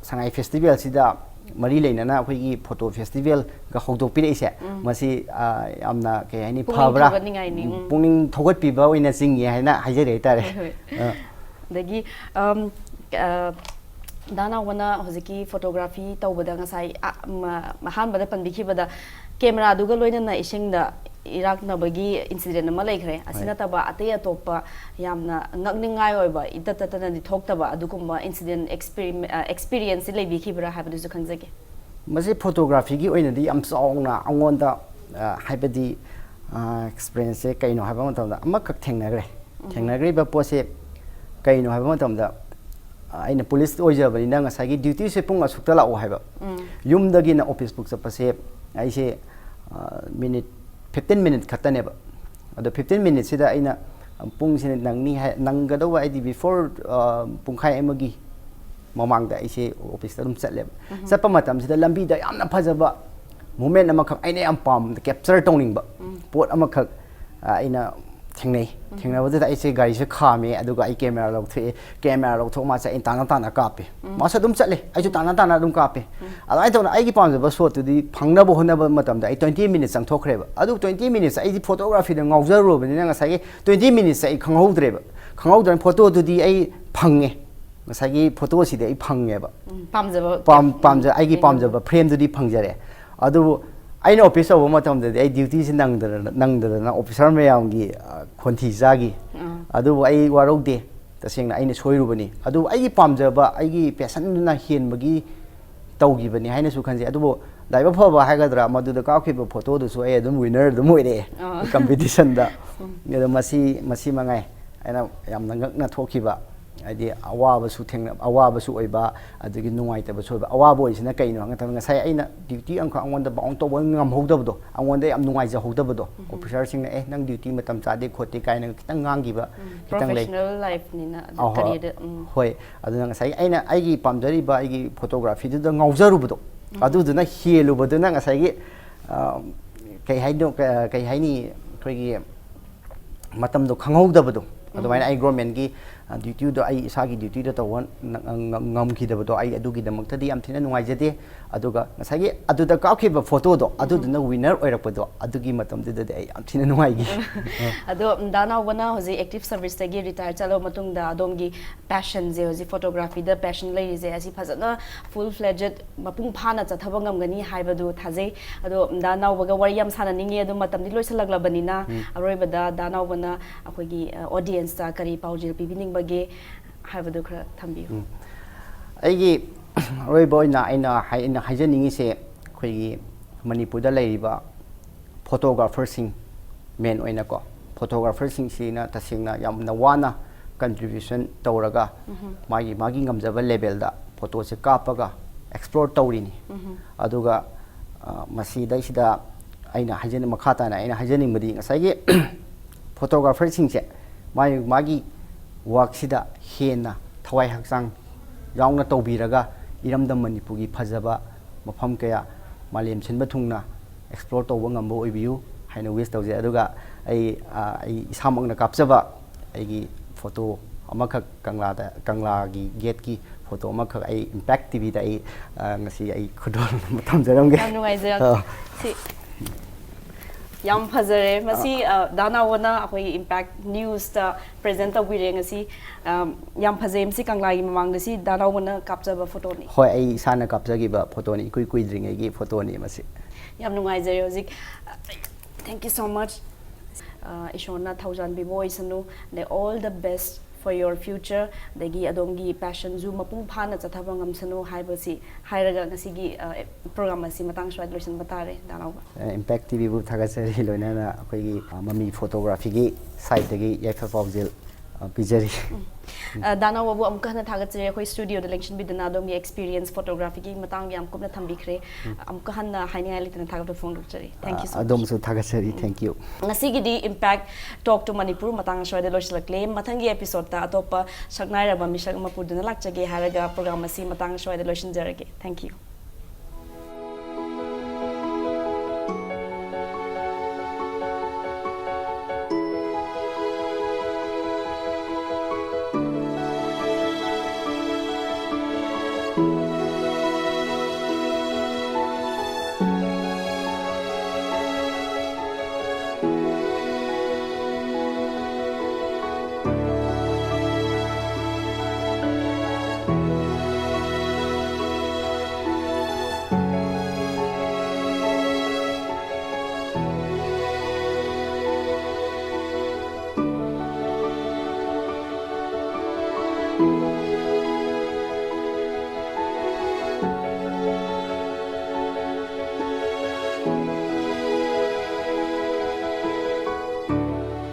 ꯁꯉꯥꯏ ꯐꯦꯁꯇꯤꯚꯦꯜꯁꯤꯗ ꯃꯔꯤ ꯂꯩꯅꯅ ꯑꯩꯈꯣꯏꯒꯤ ꯐꯣꯇꯣ ꯐꯦꯁꯇꯤꯚꯦꯜꯒ ꯍꯧꯗꯣꯛꯄꯤꯔꯛꯏꯁꯦ, ꯃꯁꯤ ꯌꯥꯝꯅ ꯀꯩ ꯍꯥꯏꯅꯤ, ꯄꯨꯛꯅꯤꯡ ꯐꯕ꯭ꯔꯥ, ꯊꯧꯒꯠꯅꯤꯡꯉꯥꯏꯅꯤ꯫ ꯎꯝ꯫ ꯄꯨꯛꯅꯤꯡ ꯊꯧꯒꯠꯄꯤꯕ ꯑꯣꯏꯅ ꯆꯤꯡꯉꯤ ꯍꯥꯏꯅ ꯍꯥꯏꯖꯔꯤ ꯍꯥꯏꯇꯥꯔꯦ꯫ ꯍꯣꯏ, ꯍꯣꯏ꯫ ꯑꯗꯒꯤ ꯑꯝ, ꯑ, ꯗꯥ ꯅꯥꯎꯕꯅ ꯍꯧꯖꯤꯛꯀꯤ ꯐꯣꯇꯣꯒ꯭ꯔꯥꯐꯤ ꯇꯧꯕꯗ ꯉꯁꯥꯏ, ꯑ, ꯃ-, ꯑꯍꯥꯟꯕꯗ ꯄꯟꯕꯤꯈꯤꯕꯗ ꯀꯦꯃꯦꯔꯥꯗꯨꯒ ꯂꯣꯏꯅꯅ ꯏꯁꯤꯡꯗ ꯏꯔꯥꯛꯅꯕꯒꯤ ꯏꯟꯁꯤꯗꯦꯟ ꯑꯃ ꯂꯩꯈ꯭ꯔꯦ꯫ ꯑꯁꯤ ꯍꯣꯏ꯫ ꯅꯠꯇꯕ ꯑꯇꯩ ꯑꯇꯣꯞꯄ ꯌꯥꯝꯅ ꯉꯛꯅꯤꯡꯉꯥꯏ ꯑꯣꯏꯕ, ꯏꯇꯠ ꯇꯠꯇꯅꯗꯤ ꯊꯣꯛꯇꯕ ꯑꯗꯨꯒꯨꯝꯕ ꯏꯟꯁꯤꯗꯦꯟ ꯑꯦꯛꯁꯄꯤꯔꯤꯃꯦ-, ꯑ, ꯑꯦꯛꯁꯄꯤꯔꯤꯌꯦꯟꯁꯁꯤ ꯂꯩꯕꯤꯈꯤꯕ꯭ꯔꯥ ꯍꯥꯏꯕꯗꯨꯁꯨ ꯈꯪꯖꯒꯦ꯫ ꯃꯁꯤ ꯐꯣꯇꯣꯒ꯭ꯔꯥꯐꯤꯒꯤ ꯑꯣꯏꯅꯗꯤ ꯌꯥꯝ ꯆꯥꯎꯅ ꯑꯩꯉꯣꯟꯗ, ꯑ, ꯍꯥꯏꯕꯗꯤ, ꯑ, ꯑꯦꯛꯁꯄꯤꯔꯤꯌꯦꯟꯁꯁꯦ ꯀꯩꯅꯣ ꯍꯥꯏꯕ ꯃꯇꯝꯗ ꯑꯃꯈꯛ ꯊꯦꯡꯅꯈ꯭ꯔꯦ꯫ ꯊꯦꯡꯅꯈ꯭ꯔꯤꯕ ꯄꯣꯠꯁꯦ ꯀꯩꯅꯣ ꯍꯥꯏꯕ ꯃꯇꯝꯗ, ꯑ, ꯑꯩꯅ ꯄꯨꯂꯤꯁ ꯑꯣꯏꯖꯕꯅꯤꯅ ꯉꯁꯥꯏꯒꯤ ꯗ꯭ꯌꯨꯇꯤꯁꯦ ꯄꯨꯡ ꯑꯁꯨꯛꯇ ꯂꯥꯛꯑꯣ ꯍꯥꯏꯕ꯫ ꯌꯨꯝꯗꯒꯤꯅ ꯑꯣꯐꯤꯁ ꯐꯥꯎ ꯆꯠꯄꯁꯦ ꯑꯩꯁꯦ, ꯑ, ꯃꯤꯅꯤꯠ ꯐꯤꯐꯇꯤꯟ ꯃꯤꯅꯤꯠ ꯈꯛꯇꯅꯦꯕ꯫ ꯑꯗꯣ ꯐꯤꯐꯇꯤꯟ ꯃꯤꯅꯤꯠꯁꯤꯗ ꯑꯩꯅ ꯄꯨꯡꯁꯤꯅ ꯅꯪꯅꯤ ꯍꯥꯏ, ꯅꯪꯒꯗꯧꯕ ꯑꯩꯗꯤ ꯕꯤꯐꯣꯔ, ꯑ, ꯄꯨꯡꯈꯥꯏ ꯑꯃꯒꯤ ꯃꯃꯥꯡꯗ ꯑꯩꯁꯦ ꯑꯣꯐꯤꯁꯇ ꯑꯗꯨꯝ ꯆꯠꯂꯦꯕ꯫ ꯆꯠꯄ ꯃꯇꯝꯁꯤꯗ ꯂꯝꯕꯤꯗ ꯌꯥꯝꯅ ꯐꯖꯕ ꯃꯣꯃꯦꯟ ꯑꯃꯈꯛ, ꯑꯩꯅ ꯌꯥꯝ ꯄꯥꯝꯕ, ꯀꯦꯞꯆꯔ ꯇꯧꯅꯤꯡꯕ ꯄꯣꯠ ꯑꯃꯈꯛ, ꯑ, ꯑꯩꯅ ꯊꯦꯡꯅꯩ꯫ ꯊꯦꯡꯅꯕꯗꯨꯗ ꯑꯩꯁꯦ ꯒꯥꯔꯤꯁꯦ ꯈꯥꯝꯃꯦ, ꯑꯗꯨꯒ ꯑꯩ ꯀꯦꯃꯦꯔꯥ ꯂꯧꯊꯣꯛꯑꯦ꯫ ꯀꯦꯃꯦꯔꯥ ꯂꯧꯊꯣꯛꯑ ꯃꯥꯁꯦ ꯑꯩꯅ ꯇꯥꯅ ꯇꯥꯅ ꯀꯥꯞꯄꯦ꯫ ꯃꯥꯁꯨ ꯑꯗꯨꯝ ꯆꯠꯂꯦ, ꯑꯩꯁꯨ ꯇꯥꯅ ꯇꯥꯅ ꯑꯗꯨꯝ ꯀꯥꯞꯄꯦ꯫ ꯑꯗꯨꯃꯥꯏꯅ ꯇꯧꯅ ꯑꯩꯒꯤ ꯄꯥꯝꯖꯕ ꯁꯣꯠꯇꯨꯗꯤ ꯐꯪꯅꯕ ꯍꯣꯠꯅꯕ ꯃꯇꯝꯗ ꯑꯩ ꯇ꯭ꯋꯦꯟꯇꯤ ꯃꯤꯅꯤꯠꯁ ꯆꯪꯊꯣꯛꯈ꯭ꯔꯦꯕ꯫ ꯑꯗꯨ ꯇ꯭ꯋꯦꯟꯇꯤ ꯃꯤꯅꯤꯠꯁ ꯑꯩꯗꯤ ꯐꯣꯇꯣꯒ꯭ꯔꯥꯐꯤꯗ ꯉꯥꯎꯖꯔꯨꯔꯕꯅꯤꯅ ꯉꯁꯥꯏꯒꯤ ꯇ꯭ꯋꯦꯟꯇꯤ ꯃꯤꯅꯤꯠꯁ ꯑꯩ ꯈꯪꯍꯧꯗ꯭ꯔꯦꯕ꯫ ꯈꯪꯍꯧꯗꯅ ꯐꯣꯇꯣꯗꯨꯗꯤ ꯑꯩ ꯐꯪꯉꯦ꯫ ꯉꯁꯥꯏꯒꯤ ꯐꯣꯇꯣꯁꯤꯗꯤ ꯑꯩ ꯐꯪꯉꯦꯕ꯫ ꯎꯝ, ꯄꯥꯝꯖꯕ ꯄꯥꯝ- ꯎꯝ, ꯄꯥꯝꯖ ꯑꯩꯒꯤ ꯀꯩꯅꯣ? ꯄꯥꯝꯖꯕ ꯐ꯭ꯔꯦꯝꯗꯨꯗꯤ ꯐꯪꯖꯔꯦ꯫ ꯑꯗꯨꯕꯨ ꯑꯩꯅ ꯑꯣꯐꯤꯁ ꯇꯧꯕ ꯃꯇꯝꯗꯗꯤ ꯑꯩ ꯗ꯭ꯌꯨꯇꯤꯁꯤ ꯅꯪꯗꯗꯅ ꯅꯪꯗꯗꯅ ꯑꯣꯐꯤꯁꯥꯔ ꯃꯌꯥꯝꯒꯤ ꯑ, ꯈꯣꯟꯊꯤ ꯆꯥꯈꯤ꯫ ꯑꯥ. ꯑꯗꯨꯕꯨ ꯑꯩ ꯋꯥꯔꯧꯗꯦ꯫ ꯇꯁꯦꯡꯅ ꯑꯩꯅ ꯁꯣꯏꯔꯨꯕꯅꯤ꯫ ꯑꯗꯨꯕꯨ ꯑꯩꯒꯤ ꯄꯥꯝꯖꯕ, ꯑꯩꯒꯤ ꯄꯦꯁꯟꯗꯨꯅ ꯍꯦꯟꯕꯒꯤ ꯇꯧꯈꯤꯕꯅꯤ ꯍꯥꯏꯅꯁꯨ ꯈꯟꯖꯩ꯫ ꯑꯗꯨꯕꯨ ꯂꯥꯏꯕꯛ ꯐꯕ ꯍꯥꯏꯒꯗ꯭ꯔꯥ, ꯃꯗꯨꯗ ꯀꯥꯞꯈꯤꯕ ꯐꯣꯇꯣꯗꯨꯁꯨ ꯑꯩ ꯑꯗꯨꯝ ꯋꯤꯟꯅꯔ ꯑꯗꯨꯝ ꯑꯣꯏꯔꯛꯑꯦ ꯑꯥ. ꯀꯝꯄꯤꯇꯤꯁꯟꯗ꯫ ꯎꯝ. ꯑꯗꯣ ꯃꯁꯤ ꯃꯁꯤ ꯃꯉꯥꯏ ꯑꯩꯅ ꯌꯥꯝꯅ ꯉꯛꯅ ꯊꯣꯛꯈꯤꯕ꯫ ꯍꯥꯏꯗꯤ ꯑꯋꯥꯕꯁꯨ ꯊꯦꯡꯅ ꯑꯋꯥꯕꯁꯨ ꯑꯣꯏꯕ, ꯑꯗꯒꯤ ꯅꯨꯡꯉꯥꯏꯇꯕꯁꯨ ꯑꯣꯏꯕ꯫ ꯑꯋꯥꯕ ꯑꯣꯏꯁꯤꯅ ꯀꯩꯅꯣ ꯍꯥꯏꯕ ꯃꯇꯝꯗ, ꯉꯁꯥꯏ ꯑꯩꯅ ꯗ꯭ꯌꯨꯇꯤ ꯑꯃꯈꯛ ꯑꯩꯉꯣꯟꯗ ꯕꯥꯎꯟ ꯇꯧꯕ ꯉꯝꯍꯧꯗꯕꯗꯣ, ꯑꯩꯉꯣꯟꯗ ꯌꯥꯝ ꯅꯨꯡꯉꯥꯏꯖꯍꯧꯗꯕꯗꯣ꯫ ꯑꯣꯐꯤꯁꯥꯔꯁꯤꯡꯅ "ꯑꯦ, ꯅꯪ ꯗ꯭ꯌꯨꯇꯤ ꯃꯇꯝ ꯆꯥꯗꯦ ꯈꯣꯠꯇꯦ" ꯀꯥꯏꯅ ꯈꯤꯇꯪ ꯉꯥꯡꯈꯤꯕ ꯈꯤꯇꯪ ꯂꯩ꯫ ꯄ꯭ꯔꯣꯐꯦꯁꯅꯦꯜ ꯂꯥꯏꯐꯅꯤꯅ ꯑꯗꯨ ꯑꯍꯣꯏ. ꯀꯔꯤꯗ ꯎꯝ. ꯍꯣꯏ, ꯑꯗꯨꯅ ꯉꯁꯥꯏꯒꯤ ꯑꯩꯅ ꯑꯩꯒꯤ ꯄꯥꯝꯖꯔꯤꯕ ꯑꯩꯒꯤ ꯐꯣꯇꯣꯒ꯭ꯔꯥꯐꯤꯗꯨꯗ ꯉꯥꯎꯖꯔꯨꯕꯗꯣ, ꯑꯗꯨꯗꯨꯅ ꯍꯦꯜꯂꯨꯕꯗꯨꯅ ꯉꯁꯥꯏꯒꯤ ꯑ, ꯀꯩ ꯍꯥꯏꯅꯣ, ꯀ- ꯀꯩ ꯍꯥꯏꯅꯤ, ꯑꯩꯈꯣꯏꯒꯤ ꯃꯇꯝꯗꯣ ꯈꯪꯍꯧꯗꯕꯗꯣ, ꯑꯗꯨꯃꯥꯏꯅ ꯑꯩ ꯒꯣꯔꯃꯦꯟꯒꯤ ꯗ꯭ꯌꯨꯇꯤꯗꯣ, ꯑꯩ ꯏꯁꯥꯒꯤ ꯗ꯭ꯌꯨꯇꯤꯗꯣ ꯇꯧꯕ ꯅ- ꯉ- ꯉꯝꯈꯤꯗꯕꯗꯣ, ꯑꯩ ꯑꯗꯨꯒꯤꯗꯃꯛꯇꯗꯤ ꯌꯥꯝ ꯊꯤꯅ ꯅꯨꯡꯉꯥꯏꯖꯗꯦ꯫ ꯑꯗꯨꯒ ꯉꯁꯥꯏꯒꯤ ꯑꯗꯨꯗ ꯀꯥꯞꯈꯤꯕ ꯐꯣꯇꯣꯗꯣ, ꯑꯗꯨꯗꯨꯅ ꯋꯤꯟꯅꯔ ꯑꯣꯏꯔꯛꯄꯗꯣ, ꯑꯗꯨꯒꯤ ꯃꯇꯝꯗꯨꯗꯗꯤ ꯑꯩ ꯌꯥꯝ ꯊꯤꯅ ꯅꯨꯡꯉꯥꯏꯈꯤ꯫ ꯑꯗꯣ ꯗꯥ ꯅꯥꯎꯕꯅ ꯍꯧꯖꯤꯛ ꯑꯦꯛꯇꯤꯚ ꯁꯔꯚꯤꯁꯇꯒꯤ ꯔꯤꯇꯥꯌꯔ ꯆꯠꯂꯕ ꯃꯇꯨꯡꯗ ꯑꯗꯣꯝꯒꯤ ꯄꯦꯁꯟꯁꯦ, ꯍꯧꯖꯤꯛ ꯐꯣꯇꯣꯒ꯭ꯔꯥꯐꯤꯗ ꯄꯦꯁꯟ ꯂꯩꯔꯤꯁꯦ, ꯑꯁꯤ ꯐꯖꯅ ꯐꯨꯜ ꯐ꯭ꯂꯦꯖꯦꯠ, ꯃꯄꯨꯡ ꯐꯥꯅ ꯆꯠꯊꯕ ꯉꯝꯒꯅꯤ ꯍꯥꯏꯕꯗꯨ ꯊꯥꯖꯩ꯫ ꯑꯗꯣ ꯗꯥ ꯅꯥꯎꯕꯒ ꯋꯥꯔꯤ ꯌꯥꯝ ꯁꯥꯟꯅꯅꯤꯡꯉꯤ, ꯑꯗꯣ ꯃꯇꯝꯗꯤ ꯂꯣꯏꯁꯤꯜꯂꯛꯂꯕꯅꯤꯅ, ꯑꯔꯣꯏꯕꯗ ꯗꯥ ꯅꯥꯎꯕꯅ ꯑꯩꯈꯣꯏꯒꯤ ꯑꯣꯗꯤꯌꯦꯟꯁꯇ ꯀꯔꯤ ꯄꯥꯎꯖꯦꯜ ꯄꯤꯕꯤꯅꯤꯡꯕꯒꯦ ꯍꯥꯏꯕꯗꯨ ꯈꯔ ꯊꯝꯕꯤꯌꯨ꯫ ꯎꯝ. ꯑꯩꯒꯤ ꯑꯔꯣꯏꯕ ꯑꯣꯏꯅ ꯑꯩꯅ ꯍꯥꯏ- ꯑꯩꯅ ꯍꯥꯏꯖꯅꯤꯡꯉꯤꯁꯦ, ꯑꯩꯈꯣꯏꯒꯤ ꯃꯅꯤꯄꯨꯔꯗ ꯂꯩꯔꯤꯕ ꯐꯣꯇꯣꯒ꯭ꯔꯥꯐꯔꯁꯤꯡ, ꯃꯦꯟ ꯑꯣꯏꯅꯀꯣ, ꯐꯣꯇꯣꯒ꯭ꯔꯥꯐꯔꯁꯤꯡꯁꯤꯅ ꯇꯁꯦꯡꯅ ꯌꯥꯝꯅ ꯋꯥꯅ ꯀꯟꯇ꯭ꯔꯤꯕ꯭ꯌꯨꯁꯟ ꯇꯧꯔꯒ, ꯃꯥꯒꯤ ꯃꯥꯒꯤ ꯉꯝꯖꯕ ꯂꯦꯕꯦꯜꯗ ꯐꯣꯇꯣꯁꯦ ꯀꯥꯞꯄꯒ ꯑꯦꯛꯁꯄ꯭ꯂꯣꯔ ꯇꯧꯔꯤꯅꯤ꯫ ꯑꯗꯨꯒ ꯑ, ꯃꯁꯤꯗꯩꯁꯤꯗ ꯑꯩꯅ ꯍꯥꯏꯖꯅꯤꯡ ꯃꯈꯥ ꯇꯥꯅ ꯑꯩꯅ ꯍꯥꯏꯖꯅꯤꯡꯕꯗꯤ, ꯉꯁꯥꯏꯒꯤ ꯐꯣꯇꯣꯒ꯭ꯔꯥꯐꯔꯁꯤꯡꯁꯦ ꯃꯥꯒꯤ ꯃꯥꯒꯤ ꯋꯥꯔꯛꯁꯤꯗ ꯍꯦꯟꯅ ꯊꯋꯥꯏ ꯍꯛꯆꯥꯡ ꯌꯥꯎꯅ ꯇꯧꯕꯤꯔꯒ, ꯏꯔꯝꯗꯝ ꯃꯅꯤꯄꯨꯔꯒꯤ ꯐꯖꯕ ꯃꯐꯝ ꯀꯌꯥ ꯃꯥꯂꯦꯝ ꯁꯤꯟꯕ ꯊꯨꯡꯅ ꯑꯦꯛꯁꯄ꯭ꯂꯣꯔ ꯇꯧꯕ ꯉꯝꯕ ꯑꯣꯏꯕꯤꯌꯨ ꯍꯥꯏꯅ ꯋꯤꯁ ꯇꯧꯖꯩ꯫ ꯑꯗꯨꯒ ꯑꯩ ꯑ, ꯑꯩ ꯏꯁꯥꯃꯛꯅ ꯀꯥꯞꯆꯕ ꯑꯩꯒꯤ ꯐꯣꯇꯣ ꯑꯃꯈꯛ, ꯀꯪꯂꯥꯗ, ꯀꯪꯂꯥꯒꯤ ꯒꯦꯠꯀꯤ ꯐꯣꯇꯣ ꯑꯃꯈꯛ ꯑꯩ ꯏꯝꯄꯦꯛ ꯇꯤꯚꯤꯗ ꯑꯩ ꯑ, ꯉꯁꯤ ꯑꯩ ꯈꯨꯗꯣꯜ ꯑꯃ ꯊꯝꯖꯔꯝꯒꯦ꯫ ꯌꯥꯝ ꯅꯨꯡꯉꯥꯏꯖꯩ꯫ ꯑ. ꯁꯤ ꯌꯥꯝ ꯐꯖꯔꯦ꯫ ꯃꯁꯤ, ꯑ, ꯗꯥ ꯅꯥꯎꯕꯅ ꯑꯩꯈꯣꯏꯒꯤ Impact Newsꯇ present ꯇꯧꯕꯤꯔꯦ ꯉꯁꯤ꯫ ꯑ, ꯌꯥꯝ ꯐꯖꯩ꯫ ꯃꯁꯤ ꯀꯪꯂꯥꯒꯤ ꯃꯃꯥꯡꯗ ꯁꯤ ꯗꯥ ꯅꯥꯎꯕꯅ ꯀꯥꯞꯆꯕ photoꯅꯤ꯫ ꯍꯣꯏ, ꯑꯩ ꯏꯁꯥꯅ ꯀꯥꯞꯆꯈꯤꯕ photoꯅꯤ, ꯏꯀꯨꯏ ꯀꯨꯏꯗ꯭ꯔꯤꯉꯩꯒꯤ photoꯅꯤ ꯃꯁꯤ꯫ ꯌꯥꯝ ꯅꯨꯡꯉꯥꯏꯖꯔꯦ ꯍꯧꯖꯤꯛ꯫ Thank you so much꯫ ꯑ, ꯏꯁꯣꯔꯅ ꯊꯧꯖꯥꯟꯕꯤꯕ ꯑꯣꯏꯁꯅꯨ꯫ ꯑꯗꯩ all the best for your future꯫ ꯑꯗꯒꯤ ꯑꯗꯣꯝꯒꯤ passionꯁꯨ ꯃꯄꯨꯡ ꯐꯥꯅ ꯆꯠꯊꯕ ꯉꯝꯁꯅꯨ ꯍꯥꯏꯕꯁꯤ ꯍꯥꯏꯔꯒ ꯉꯁꯤꯒꯤ, ꯑ, program ꯑꯁꯤ ꯃꯇꯥꯡ ꯁ꯭ꯋꯥꯏꯗ ꯂꯣꯏꯁꯤꯟꯕ ꯇꯥꯔꯦ, ꯗꯥ ꯅꯥꯎꯕ꯫ ꯑ, Impact TVꯕꯨ ꯊꯥꯒꯠꯆꯔꯤ, ꯂꯣꯏꯅꯅ ꯑꯩꯈꯣꯏꯒꯤ, ꯑ, ꯃꯃꯤ photographyꯒꯤ sideꯇꯒꯤ ꯌꯥꯏꯐ ꯄꯥꯎꯖꯦꯜ, ꯑ, ꯄꯤꯖꯔꯤ꯫ ꯑ, ꯗꯥ ꯅꯥꯎꯕꯕꯨ ꯑꯃꯨꯛꯀ ꯍꯟꯅ ꯊꯥꯒꯠꯆꯔꯤ꯫ ꯑꯩꯈꯣꯏ studioꯗ ꯂꯦꯡꯁꯤꯟꯕꯤꯗꯨꯅ ꯑꯗꯣꯝꯒꯤ experience photographyꯒꯤ ꯃꯇꯥꯡꯗ ꯌꯥꯝ ꯀꯨꯞꯅ ꯊꯝꯕꯤꯈ꯭ꯔꯦ꯫ ꯑꯃꯨꯛꯀ ꯍꯟꯅ ꯍꯥꯏꯅꯤꯡꯉꯥꯏ ꯂꯩꯇꯅ ꯊꯥꯒꯠꯄ ꯐꯣꯡꯗꯣꯛꯆꯔꯤ꯫ Thank you so much꯫ ꯑꯗꯣꯝꯁꯨ ꯊꯥꯒꯠꯆꯔꯤ꯫ Thank you꯫ ꯉꯁꯤꯒꯤꯗꯤ Impact Talk to Manipur ꯃꯇꯥꯡ ꯑꯁ꯭ꯋꯥꯏꯗ ꯂꯣꯏꯁꯤꯜꯂꯛꯂꯦ꯫ ꯃꯊꯪꯒꯤ episodeꯇ ꯑꯇꯣꯞꯄ ꯁꯛꯅꯥꯏꯔꯕ ꯃꯤꯁꯛ ꯑꯃ ꯄꯨꯗꯨꯅ ꯂꯥꯛꯆꯒꯦ ꯍꯥꯏꯔꯒ program ꯑꯁꯤ ꯃꯇꯥꯡ ꯑꯁ꯭ꯋꯥꯏꯗ ꯂꯣꯏꯁꯤꯟꯖꯔꯒꯦ꯫ Thank you꯫